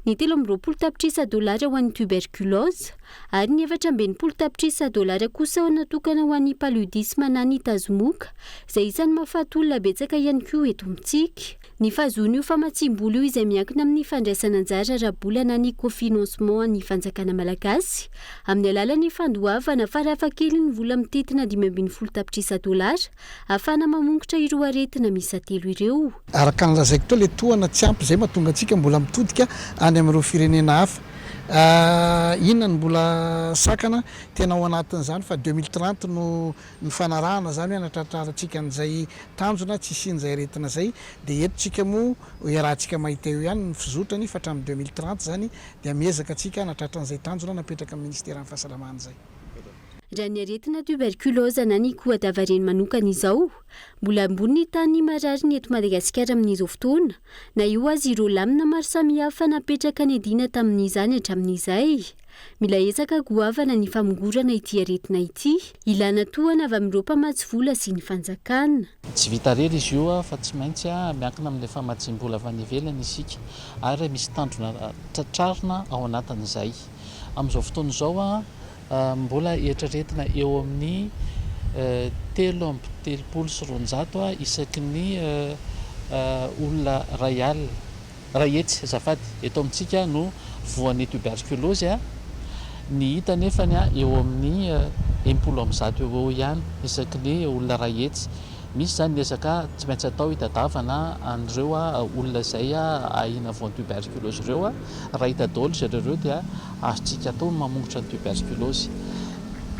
ny 23 tapitrisa dolara ho an'ny tuberculose, ary ny 64 tapitrisa dolara kosa natokana ho an'ny paludisme na ny tazomoka, izay isan'ny mahafaty olona betsaka ihany koa eto amintsika. Ny fahazoana io famatsiam-bola io izay miankina amin'ny fandraisana anjara ara-bola na ny cofinancement an'ny fanjakana malagasy amin'ny alalan'ny fandoavana farafahakeliny vola mitentina 15 tapitrisa dolara ahafahana mamongotra ireo aretina miisa telo ireo.
Araka ny lazaiko teo, ilay tohana tsy ampy izay mahatonga antsika mbola mitodika any amin'ireo firenena hafa. Inona no mbola sakana tena ao anatin'izany fa 2030 no nifanarahana izany hoe hanatratrarantsika an'izay tanjona tsy hisian'izay aretina izay dia eto tsika moa iarahantsika mahita eo ihany ny fizotrany fa hatramin'ny 2030 izany dia miezaka tsika hanatratra an'izay tanjona napetraka amin'ny ministeran'ny fahasalamana izay.
Raha ny aretina tuberculose na ny kohadavareny manokana izao, mbola ambony ny tahan'ny marary ny eto Madagasikara amin'izao fotoana, na eo aza ireo lamina maro samihafa napetraka niadiana tamin'izany hatramin'izay. Mila ezaka goavana ny famongorana ity aretina ity, ilana tohana avy amin'ireo mpamatsy vola sy ny fanjakana.
Tsy vita irery izy io fa tsy maintsy miankina amin'ilay famatsiam-bola avy any ivelany isika ary misy tanjona tratrarina ao anatin'izay. Amin'izao fotoana izao, Mbola eritreretina eo amin'ny 233 isaky ny olona 1000. Iray hetsy, azafady, eto amintsika no voan'ny tuberculose, ny hita anefany eo amin'ny 160 eo ho eo ihany isaky ny olona iray hetsy. Misy izany ny ezaka tsy maintsy atao hitadavana an'ireo olona izay ahiana voan'ny tuberculose ireo. Raha hita daholo zareo ireo dia azontsika atao ny mamongotra ny tuberculose.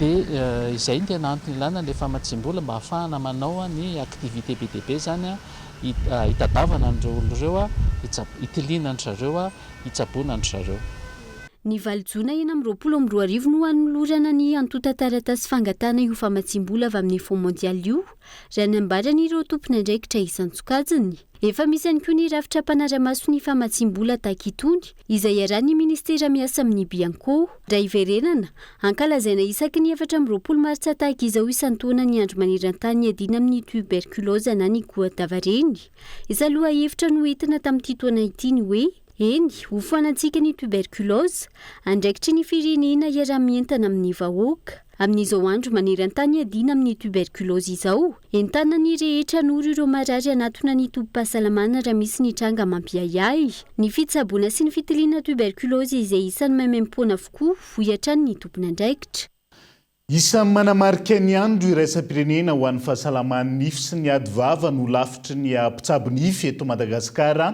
Dia izay no tena antony ilana ilay famatsiam-bola mba hahafahana manao ny activité be dia be izany hitadavana an'ireo olona ireo, hitiliana an-dry zareo, hitsaboana an-dry zareo.
Ny valo jona 2026 no hanolorana ny antontan-taratasy fangatahana io famatsiam-bola avy amin'ny Fonds mondial io, raha ny nambaran'ireo tompon'andraikitra isan-tsokajiny. Efa misy ihany koa ny rafitra mpanara-maso ny famatsiam-bola tahaka itony, izay iarahan'ny minisitera miasa amin'ny Bianco. Raha hiverenana, ankalazaina isaky ny 24 martsa tahaka izao isan-taona ny andro maneran-tany iadiana amin'ny tuberculose na ny goa-davareny. Isan'ny lohahevitra noentina tamin'ity taona ity ny hoe, Eny, ho foanantsika ny tuberculose, andraikitry ny firenena hiaraha-mientana amin'ny vahoaka. Amin'izao andro maneran-tany iadiana amin'ny tuberculose izao, entanina ny rehetra hanoro ireo marary hanatona ny tobim-pahasalamana raha misy ny tranga mampiahiahy. Ny fitsaboana sy ny fitiliana tuberculose izay isan'ny maimaimpoana avokoa, hoy hatrany ny tompon'andraikitra.
Isan'ny manamarika ny Andro iraisam-pirenena ho an'ny fahasalaman'ny nify sy ny ady vava no lafitry ny mpitsabo nify eto Madagasikara.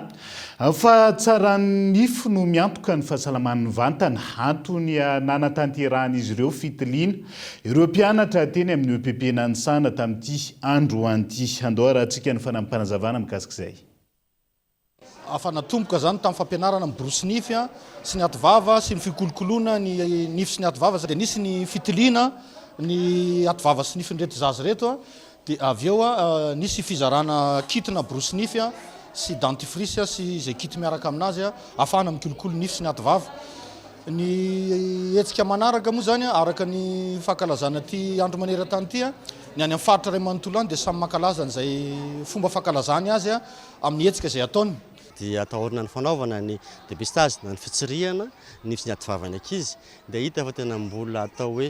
Fahatsaran'ny nify no miantoka ny fahasalaman'ny vantana. Antony nanatanterahan'izy ireo fitiliana ireo mpianatra teny amin'ny EPP Nanisana tamin'ity androany ity. Andao harahantsika ny fanampim-panazavana mikasika izay.
Efa natomboka izany tamin'ny fampianarana ny borosy nify sy ny ativava sy ny fikolokoloana ny nify sy ny ativava dia nisy ny fitiliana ny ativava sy nifin'ireto zaza ireto dia avy eo nisy fizarana kit-na borosy nify sy dentifrice sy izay kit miaraka aminazy ahafahana mikolokolo nify sy ny ativava. Ny hetsika manaraka moa izany araka ny fankalazana ity andro maneran-tany ity, ny any amin'ny faritra iray manontolo any dia samy mankalaza an'izay fomba fankalazany azy amin'ny hetsika izay ataony.
Dia atahorana ny fanaovana ny dépistage na ny fitsirihana ny fitsinjadivavan'ny ankizy dia hita fa tena mbola atao hoe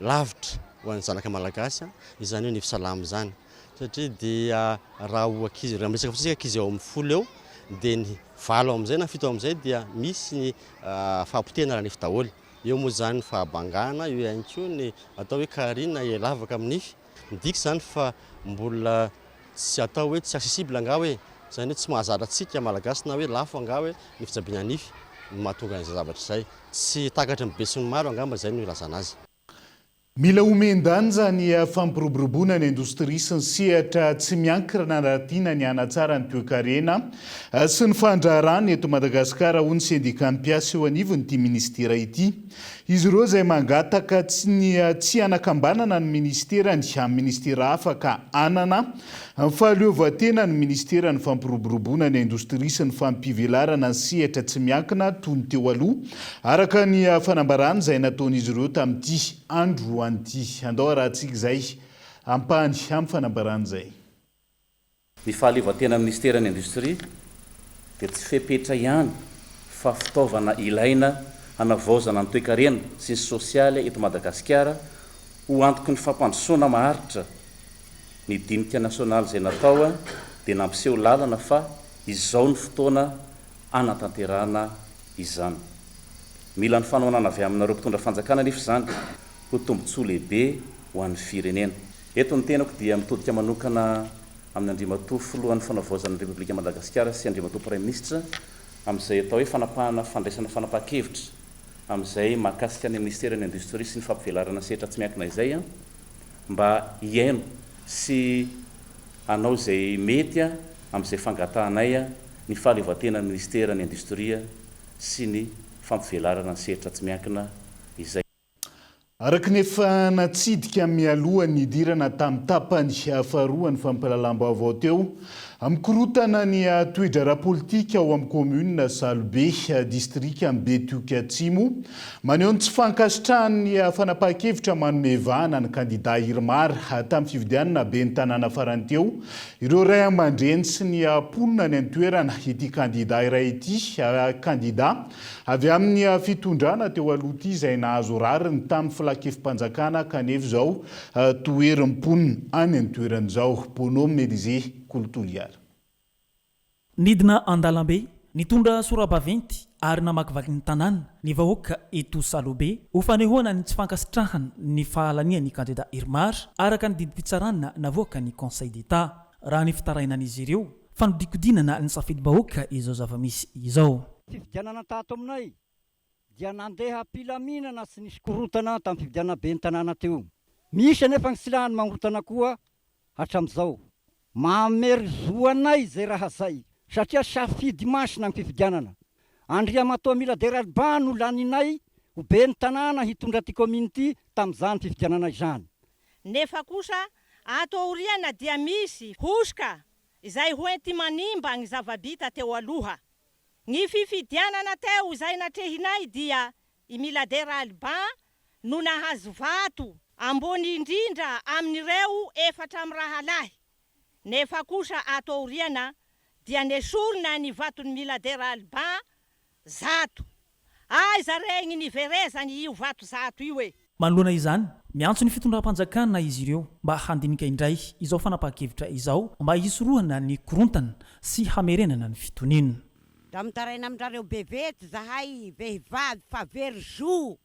lavitra ho an'ny zanaka malagasy izany hoe nify salama izany satria dia raha ho ankizy raha miresaka fotsiny isika ankizy eo amin'ny folo eo dia ny valo amin'izay na fito amin'izay dia misy ny fahapotehana ara-nify daholo. Eo moa izany ny fahabangana, eo ihany koa ny atao hoe carie na lavaka amin'ny nify. Midika izany fa mbola tsy atao hoe tsy accessible angaha hoe, izany hoe tsy mahazatra antsika Malagasy na hoe lafo angaha hoe ny fitsabiana nify no mahatonga an'izay zavatra izay. Tsy takatry ny besinimaro angamba izay no ilazana azy.
Mila omen-danja ny fampiroboroboana ny indostria sy ny sehatra tsy miankina raha tiana ny hanatsara ny toekarena sy ny fandraharahana eto Madagasikara, hoy ny sendikan'ny mpiasa eo anivon'ity minisitera ity. Izy ireo izay mangataka tsy ny tsy hanakambanana ny minisiterany amin'ny minisitera hafa ka hanana fahaleovantena ny minisiteran'ny fampiroboroboana ny indostria sy ny fampivelarana ny sehatra tsy miankina toy ny teo aloha, araka ny fanambarana izay nataon'izy ireo tamin'ity androany ity. Andao harahantsika izay ampahany amin'ny fanambarana izay.
Ny fahaleovantenan'ny Minisiteran'ny Indostria dia tsy fepetra ihany fa fitaovana ilaina hanavaozana ny toekarena sy ny sosialy eto Madagasikara ho antoky ny fampandrosoana maharitra. Ny dinika nasionaly izay natao dia nampiseho lalana fa izao ny fotoana hanatanterahana izany. Mila ny fanohanana avy aminareo mpitondra fanjakana anefa izany ho tombontsoa lehibe ho an'ny firenena. Eto ny tenako dia mitodika manokana amin'ny Andriamatoa Filohan'ny Fanavaozana ny Repoblika Madagasikara sy Andriamatoa Praiminisitra amin'izay atao hoe fanapahana fandraisana fanapahan-kevitra amin'izay mahakasika ny Minisiteran'ny Indostria sy ny Fampivelarana ny Sehatra Tsy Miankina izay mba hihaino sy hanao izay mety amin'izay fangatahanay ny fahaleovantenan'ny Minisiteran'ny Indostria sy ny Fampivelarana ny Sehatra Tsy Miankina izay.
Araka ny efa natsidika mialoha ny hidirana tamin'ny tapany faharoa ny fampahalalam-baovao teo, mikorontana ny toe-draharaha politika ao amin'ny kaominina Salobe, distrikan'i Betioky Atsimo. Maneho ny tsy fankasitrahany ny fanapahan-kevitra manome vahana ny kandidà Irmar tamin'ny fifidianana ben'ny tanàna farany teo ireo ray aman-dreny sy ny mponina any an-toerana ity kandidà iray ity, kandidà Avy amin'ny fitondrana teo aloha ity izay nahazo rariny tamin'ny filankevim-panjakana kanefa izao toherin'ny mponina any an-toerana izao. Bonhomme Elysée Kolo Toliara.
Nidina an-dalambe.
Nitondra sora-baventy ary namakivaky ny tanàna ny vahoaka eto Salobe ho fanehoana ny tsy fankasitrahana ny fahalanian'ny kandida Irmar araka ny didim-pitsarana navoakan'ny Conseil d'Etat. Raha ny fitarainan'izy ireo, fanodikodinana ny safidim-bahoaka izao zava-misy izao.
Fifidianana tato aminay dia nandeha am-pilaminana tsy nisy korontana tamin'ny fifidianana ben'ny tanàna teo. Misy anefa ny silahany mangorontana koa hatramin'izao. Mamery zo anay izay raha zay satria safidy masina ny fifidianana. Andriamatoa Miladera Alban no laninay ho ben'ny tanàna hitondra ity kaominina ity tamin'izany fifidianana izany.
Nefa kosa ato aoriana dia misy hosoka izay ho enti-manimba ny zava-bita teo aloha. Ny fifidianana teo izay natrehinay dia i Miladera Alban no nahazo vato ambony indrindra amin'ireo efatra mirahalahy, nefa kosa ato aoriana dia nesorina ny vaton'i Miladera Alban 100. Aiza re ny niverezany io vato 100 io e?
Manoloana izany, miantso ny fitondram-panjakana izy ireo mba handinika indray izao fanapahan-kevitra izao mba hisorohana ny korontana sy hamerenana ny fitoniana.
Da mitaraina amindrareo be vetsy zahay vehivavy fa very zo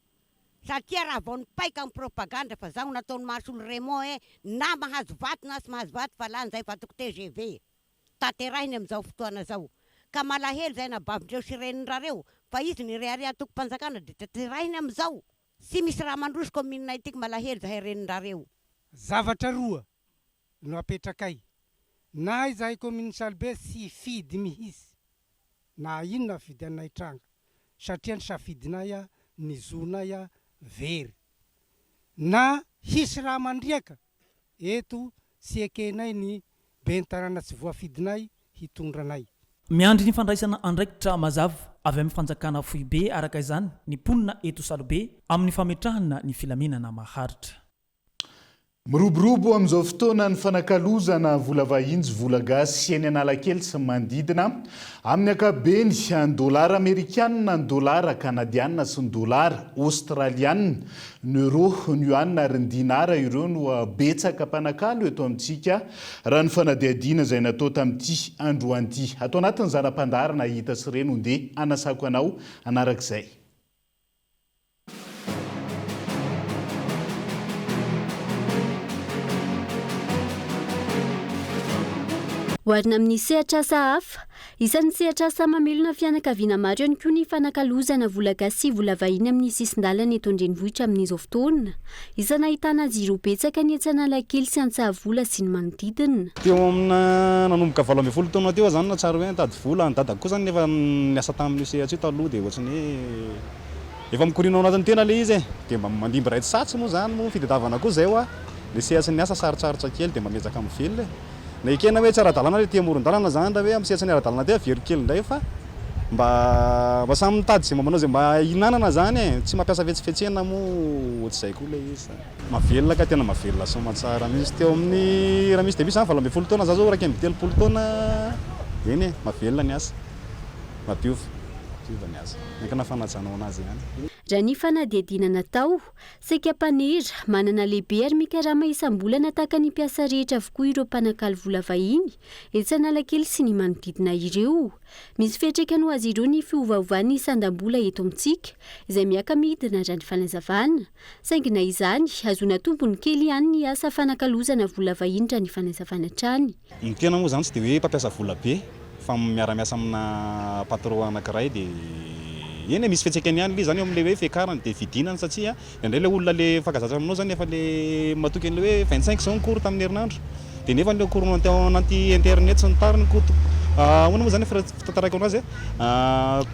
satria raha vao nipaika ny propagande fa zao nataony Mahasolo Raymond eh na mahazo vato na tsy mahazo vato fa lany zay vatoko tgv tanterahiny amin'izao fotoana zao ka malahelo zay anabavindreo sy renindrareo fa izy nirehareha antokom-panjakana de tanterahiny amin'izao tsy misy raha mandroso commune ity malahelo zahay renindrareo.
Zavatra roa no apetrakay, na izahay commune Salibe tsy hifidy mihitsy na inona fifidianana hitranga satria ny safidinay ny zonay very, na hisy raha mandriaka eto tsy ekenay ny ben'ny tanàna tsy voafidinay hitondra anay.
Miandry ny fandraisana andraikitra mazava avy amin'ny fanjakana foibe araka izany ny mponina eto Salobe amin'ny fametrahana ny filaminana maharitra.
Miroborobo amin'izao fotoana ny fanakalozana vola vahiny sy vola gasy eny Analakely sy ny manodidina. Amin'ny ankapobeny, ny dolara amerikanina, ny dolara kanadianina sy ny dolara aostralianina, ny euro, ny yuan ary ny dinara ireo no betsaka mpanakalo eto amintsika raha ny fanadihadiana izay natao tamin'ity androany ity. Ato anatin'ny zana-pandaharana hita sy re no ndeha hanasako anao hanarak'izay.
Oharina amin'ny sehatr'asa hafa, isan'ny sehatr'asa mamelona fianakaviana maro ihany koa ny fanakalozana vola gasy sy vola vahiny amin'ny sisin-dalana eto an-drenivohitra amin'izao fotoana. Isan'ny ahitana azy ireo betsaka ny etsy Analakely sy Antsahavola sy ny manodidina.
Teo amina nanomboka 18 taona teo aho zany nahatsiaro hoe nitady vola, ny dadako koa zany efa niasa tamin'io sehatra io taloha dia ohatran'ny hoe Efa mikoriana ao anatin'ny tena le izy e! Dia mba mandimby iray tsy satsy moa zany moa fitadiavana koa zay hoa! Le sehatry ny asa sarotsarotra kely dia mba miezaka mivelona e! Na ekena hoe tsy ara-dalàna le aty amoron-dalana zany raha hoe amin'ny sehatry ny ara-dalàna aty averiko kely indray fa mba mba samy mitady izay mba manao izay mba hihinanana zany e! Tsy mampiasa fetsifetsena moa ohatr'izay koa le izy zany. Mahavelona ka tena mahavelona soamantsara mihitsy teo amin'ny raha misy dia misy zany 18 taona za zao 31 taona eny e! Mahavelona ny asa. Mampiova. Mampiova ny asa. Miankina fanajanao anazy ihany.
Raha ny fanadihadiana natao, saika mpanera, manana lehibe ary mikarama isam-bolana tahaka ny mpiasa rehetra avokoa ireo mpanakalo vola vahiny etsy Analakely sy ny manodidina ireo. Misy fiantraikany ho azy ireo ny fiovaovan'ny sandam-bola eto amintsika, izay miaka-midina raha ny fanazavana. Saingy na izany, ahazoana tombony kely ihany ny asa fanakalozana vola vahiny raha ny fanazavana hatrany.
Ny tena moa izany tsy dia hoe mpampiasa vola be fa miara-miasa amina patron anankiray dia eny e, misy fiantraikany ihany ilay izy izany eo amin'ilay hoe fiakarany dia fidinany satria indraindray ilay olona ilay mifankazatra aminao izany efa ilay matoky an'ilay hoe 25 izao ny cours tamin'ny herinandro dia nefa ilay cours tao anaty internet sy ny tariny cours ahoana moa izany fitantarako anazy e,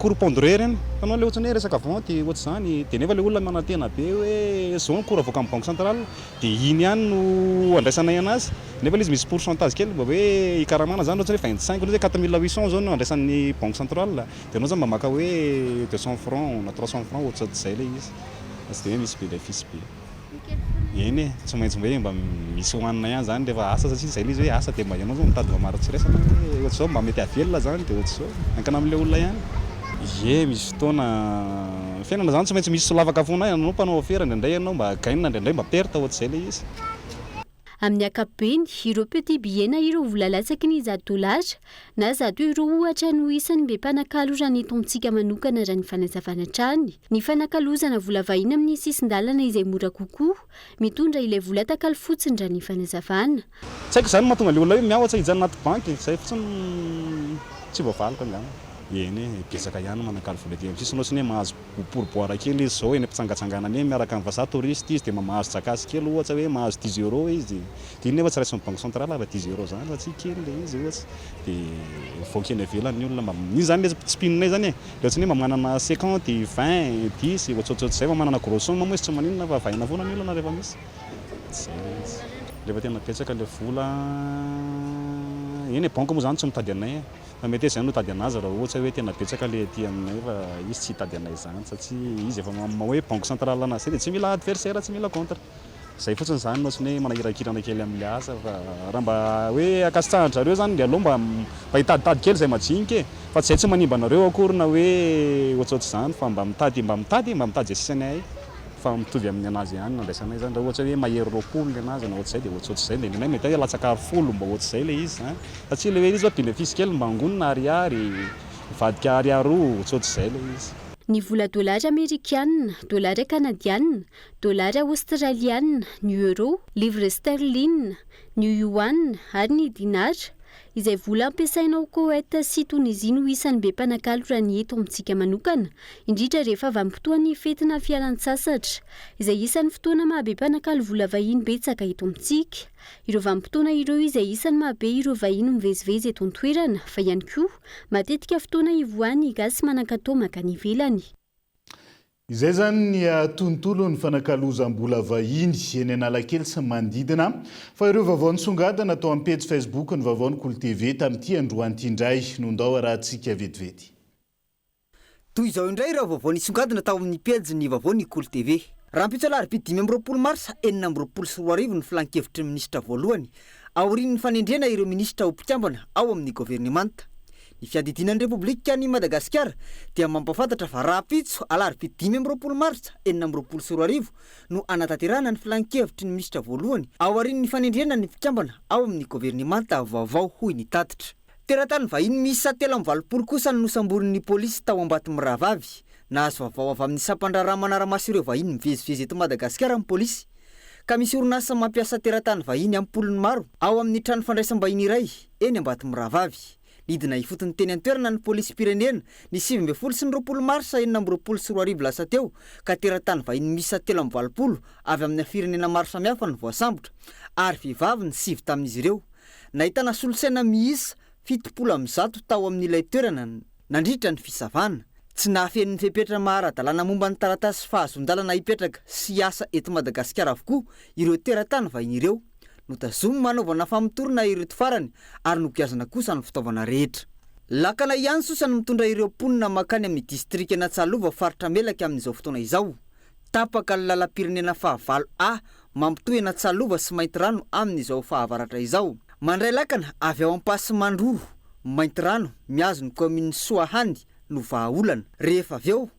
cours pondéré ireny, hitanao ilay ohatran'ny hoe resaka vente ohatr'izany dia nefa ilay olona manantena be hoe izao ny cours avoakan'ny banque centrale Dia iny ihany no andraisanay anazy, nefa ilay izy misy pourcentage kely mba hoe hikaramana zany ohatra hoe 25 ohatra hoe 4800 zao no andraisan'ny banque centrale, dia anao zany mba maka hoe 200 francs na 300 francs ohatrohatr'izay ilay izy, fa tsy dia hoe misy bénéfice be. Eny e, tsy maintsy hoe mba misy hohanina ihany zany rehefa asa satria izay ilay izy hoe asa dia mba ianao zao mitady mba maro tsy iraisana hoe ohatr'izao mba mety hahavelona zany dia ohatr'izao, miankina amin'ilay olona ihany. Ie, misy fotoana. Ny fiainana zany tsy maintsy misy solafaka foana, ianao mpanao afera indraindray ianao mba gain indraindray mba perte ohatr'izay ilay izy.
Amin'ny ankapobeny, ireo petit billet na ireo vola latsaky ny 100 dolara na 100 euro ohatra no isan'ny be mpanakalo raha ny eto amintsika manokana raha ny fanazavana hatrany. Ny fanakalozana vola vahiny amin'ny sisin-dalana izay mora kokoa, mitondra ilay vola takalo fotsiny raha ny fanazavana.
Tsy haiko izany no mahatonga ilay olona hoe miahotra hijanona anaty banky, izay fotsiny tsy voavaliko angamba. Eny e, betsaka ihany ny manakalo vola ety amin'ny sisiny, ohatrany hoe mahazo pourboire kely izy izao eny am-pitsangatsanganana eny miaraka amin'ny vazaha touriste izy dia mba mahazo jakasy kely ohatra hoe mahazo dix euros izy dia iny nefa tsy raisin'ny banque centrale raha dix euros izany satria kely ilay izy ohatra dia mivoaka eny ivelany ny olona mba iny izany ilay tsy mpinonay izany e, ilay ohatrany hoe mba manana cinquante, vingt, dix ohatsohatsohatr'izay fa manana grosse somme moa izy tsy maninona fa vaina foana ny olona rehefa misy. Zay ilay izy. Rehefa tena betsaka ilay vola, eny e, banque moa izany tsy mitady anay e. Fa mety hoe izay no hitady anazy raha ohatra hoe tena betsaka ilay aty aminay fa izy tsy hitady anay izany satria izy efa maha hoe banque centrale anazy izay dia tsy mila adversaire, tsy mila contre. Izay fotsiny izany no ohatran'ny hoe manahirakirana kely amin'ilay asa fa raha mba hoe ankasitrahan-dry zareo izany dia aleo mba mba hitaditady kely izay majinika e! Fa tsy izay tsy manimba anareo akory na hoe ohatsohatr'izany fa mba mitady mba mitady e, mba mitady izay sisany ahay. Fa mitovy amin'ny anazy ihany no andraisanay izany, raha ohatra hoe mahery 20 ny anazy na ohatr'izay dia ohatsohatr'izay dia ny anay mety hoe latsaka ary folo mba ohatr'izay ilay izy izany, satria ilay hoe izy zao bénéfice kely mba angonina ariary, mivadika ariary roa, ohatsohatr'izay ilay izy.
Ny vola dolara amerikana, dolara kanadiana, dolara aostraliana, ny euro, livre sterling, ny yuan ary ny dinar, Izay vola ampiasaina ao Koety sy Tonizia no isan'ny be mpanakalo raha ny eto amintsika manokana, indrindra rehefa vanim-potoan'ny fety na fialan-tsasatra, izay isan'ny fotoana maha be mpanakalo vola vahiny betsaka eto amintsika. Ireo vanim-potoana ireo izay isan'ny maha be ireo vahiny mivezivezy eto an-toerana, fa ihany koa matetika fotoana ivoahan'ny gasy manan-katao mankany ivelany.
Izay izany ny tontolon'ny fanakalozam-bola vahiny eny Analakely sy ny manodidina. Fa ireo vaovao nisongadina tao amin'ny pejy Facebook ny vaovaon'ny Kolo TV tamin'ity androany ity indray no ndao arahantsika vetivety.
Toy izao indray ireo vaovao nisongadina tao amin'ny pejin'ny vaovao ny Kolo TV. Rahampitso alarobia 25 marsa 2026 ny filankevitry ny minisitra voalohany aorian'ny fanendrena ireo minisitra ho mpikambana ao amin'ny governemanta. Ny fiadidiana ny Repoblikan'i Madagasikara dia mampahafantatra fa rahampitso alarobia 25 martsa 2026 no hanatanterahana ny filankevitry ny minisitra voalohany aorian'ny fanendrena ny mpikambana ao amin'ny governemanta vaovao, hoy ny tatitra. Teratany vahiny miisa 83 kosa no nosamborin'ny polisy tao Ambatomirahavavy. Nahazo vaovao avy amin'ny sampandraharaha manara-maso ireo vahiny mivezivezy eto Madagasikara ny polisy ka misy orinasa mampiasa teratany vahiny am-polony maro ao amin'ny trano fandraisam-bahiny iray eny Ambatomirahavavy. Nidina ifotony teny an-toerana ny polisim-pirenena ny 19 sy ny 20 marsa 2026 lasa teo ka teratany vahiny miisa 83 avy amina firenena maro samihafa no voasambotra ary vehivavy ny sivy tamin'izy ireo. Nahitana solosaina miisa 170 tao amin'ilay toerana nandritra ny fisavana. Tsy nahafeno ny fepetra maha ara-dalàna momba ny taratasy fahazoan-dalana hipetraka sy hiasa eto Madagasikara avokoa ireo teratany vahiny ireo. Notazomina hanaovana famotorana ireto farany ary nogiazana kosa ny fitaovana rehetra. Lakana ihany sosa no mitondra ireo mponina mankany amin'ny distrikan'Antsalova faritra Melaky amin'izao fotoana izao. Tapaka ny lalam-pirenena fahavalo A mampitohy an'Antsalova sy Maintirano amin'izao fahavaratra izao. Mandray lakana avy ao Ampasimandroro, Maintirano, mihazo ny kaominin'i Soahany no vahaolana. Rehefa avy eo,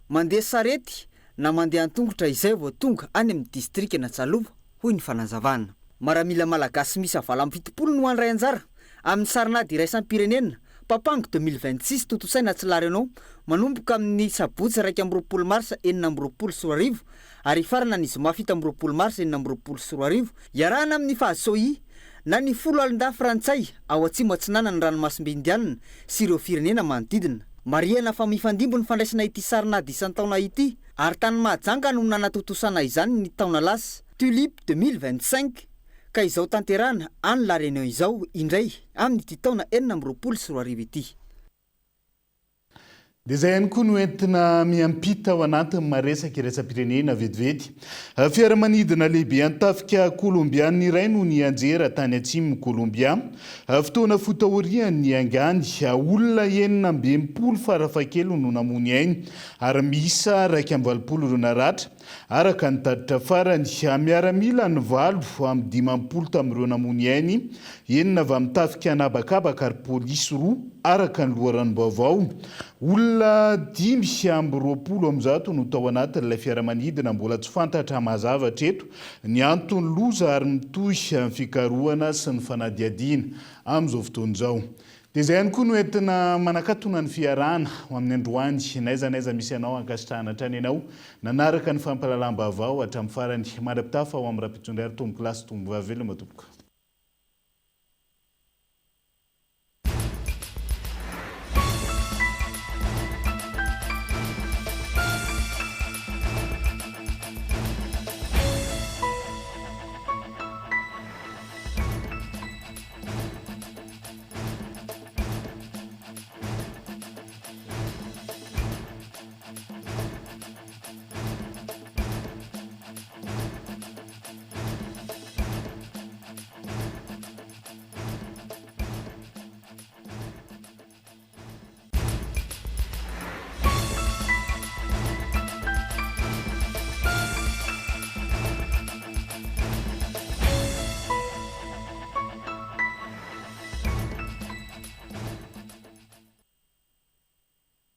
mandeha sarety na mandeha an-tongotra izay vao tonga any amin'ny distrikan'Antsalova, hoy ny fanazavana. Maramila malagasy miisa 78 no handray anjara amin'ny sarinady iraisam-pirenena Papango 2026 tontosaina atsy La Réunion manomboka amin'ny sabotsy 21 marsa 2026 ary hifarana ny zoma 27 marsa 2026 iarahana amin'ny Fahasoi na ny Foloalindahy frantsay ao atsimo atsinanan'ny ranomasimbe Indianina sy ireo firenena manodidina. Marihana fa mifandimby ny fandraisana ity sarinady isan-taona ity Ary tany Mahajanga no nanatontosana izany ny taona lasa, Tulip 2025, ka izao tanterahana any La Réunion izao indray amin'ity taona 2026 ity.
Dia izay ihany koa no entina miampita ao anatin'ny maresaka iraisam-pirenena vetivety. Fiaramanidina lehibe an-tafika Kolombiana iray no nianjera tany atsimon'i Kolombia. Fotoana fohy taorian'ny niaingany, olona 66 farafahakeliny no namoy ny ainy ary miisa 81 ireo naratra, araka ny tatitra farany. Miaramila ny 58 tamin'ireo namoy ny ainy, enina avy amin'ny tafika an'habakabaka ary polisy roa, araka ny loharanom-baovao. Olona. Olona 125 no tao anatin'ilay fiaramanidina, mbola tsy fantatra mazava hatreto ny anton'ny loza ary mitohy ny fikarohana sy ny fanadihadiana amin'izao fotoana izao. Dia izay ihany koa no entina manakatona ny fiarahana ho amin'ny androany. N'aiza n'aiza misy anao, ankasitrahana hatrany ianao nanaraka ny fampahalalam-baovao hatramin'ny farany. Mandra-pitafa ho amin'ny rahampitso indray ary tompokolahy sy tompovavy veloma tompoko.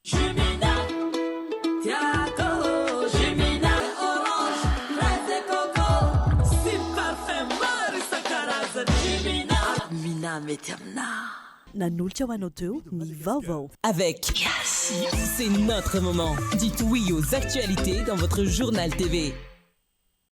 Jumina, tiako Jumina Orange, fraise et coco sy parfum maro isan-karazany Jumina.
Mina mety aminà.
Nanolotra ho anao teo ny vaovao.
Avec C'est notre moment. Dites oui aux actualités dans votre journal TV.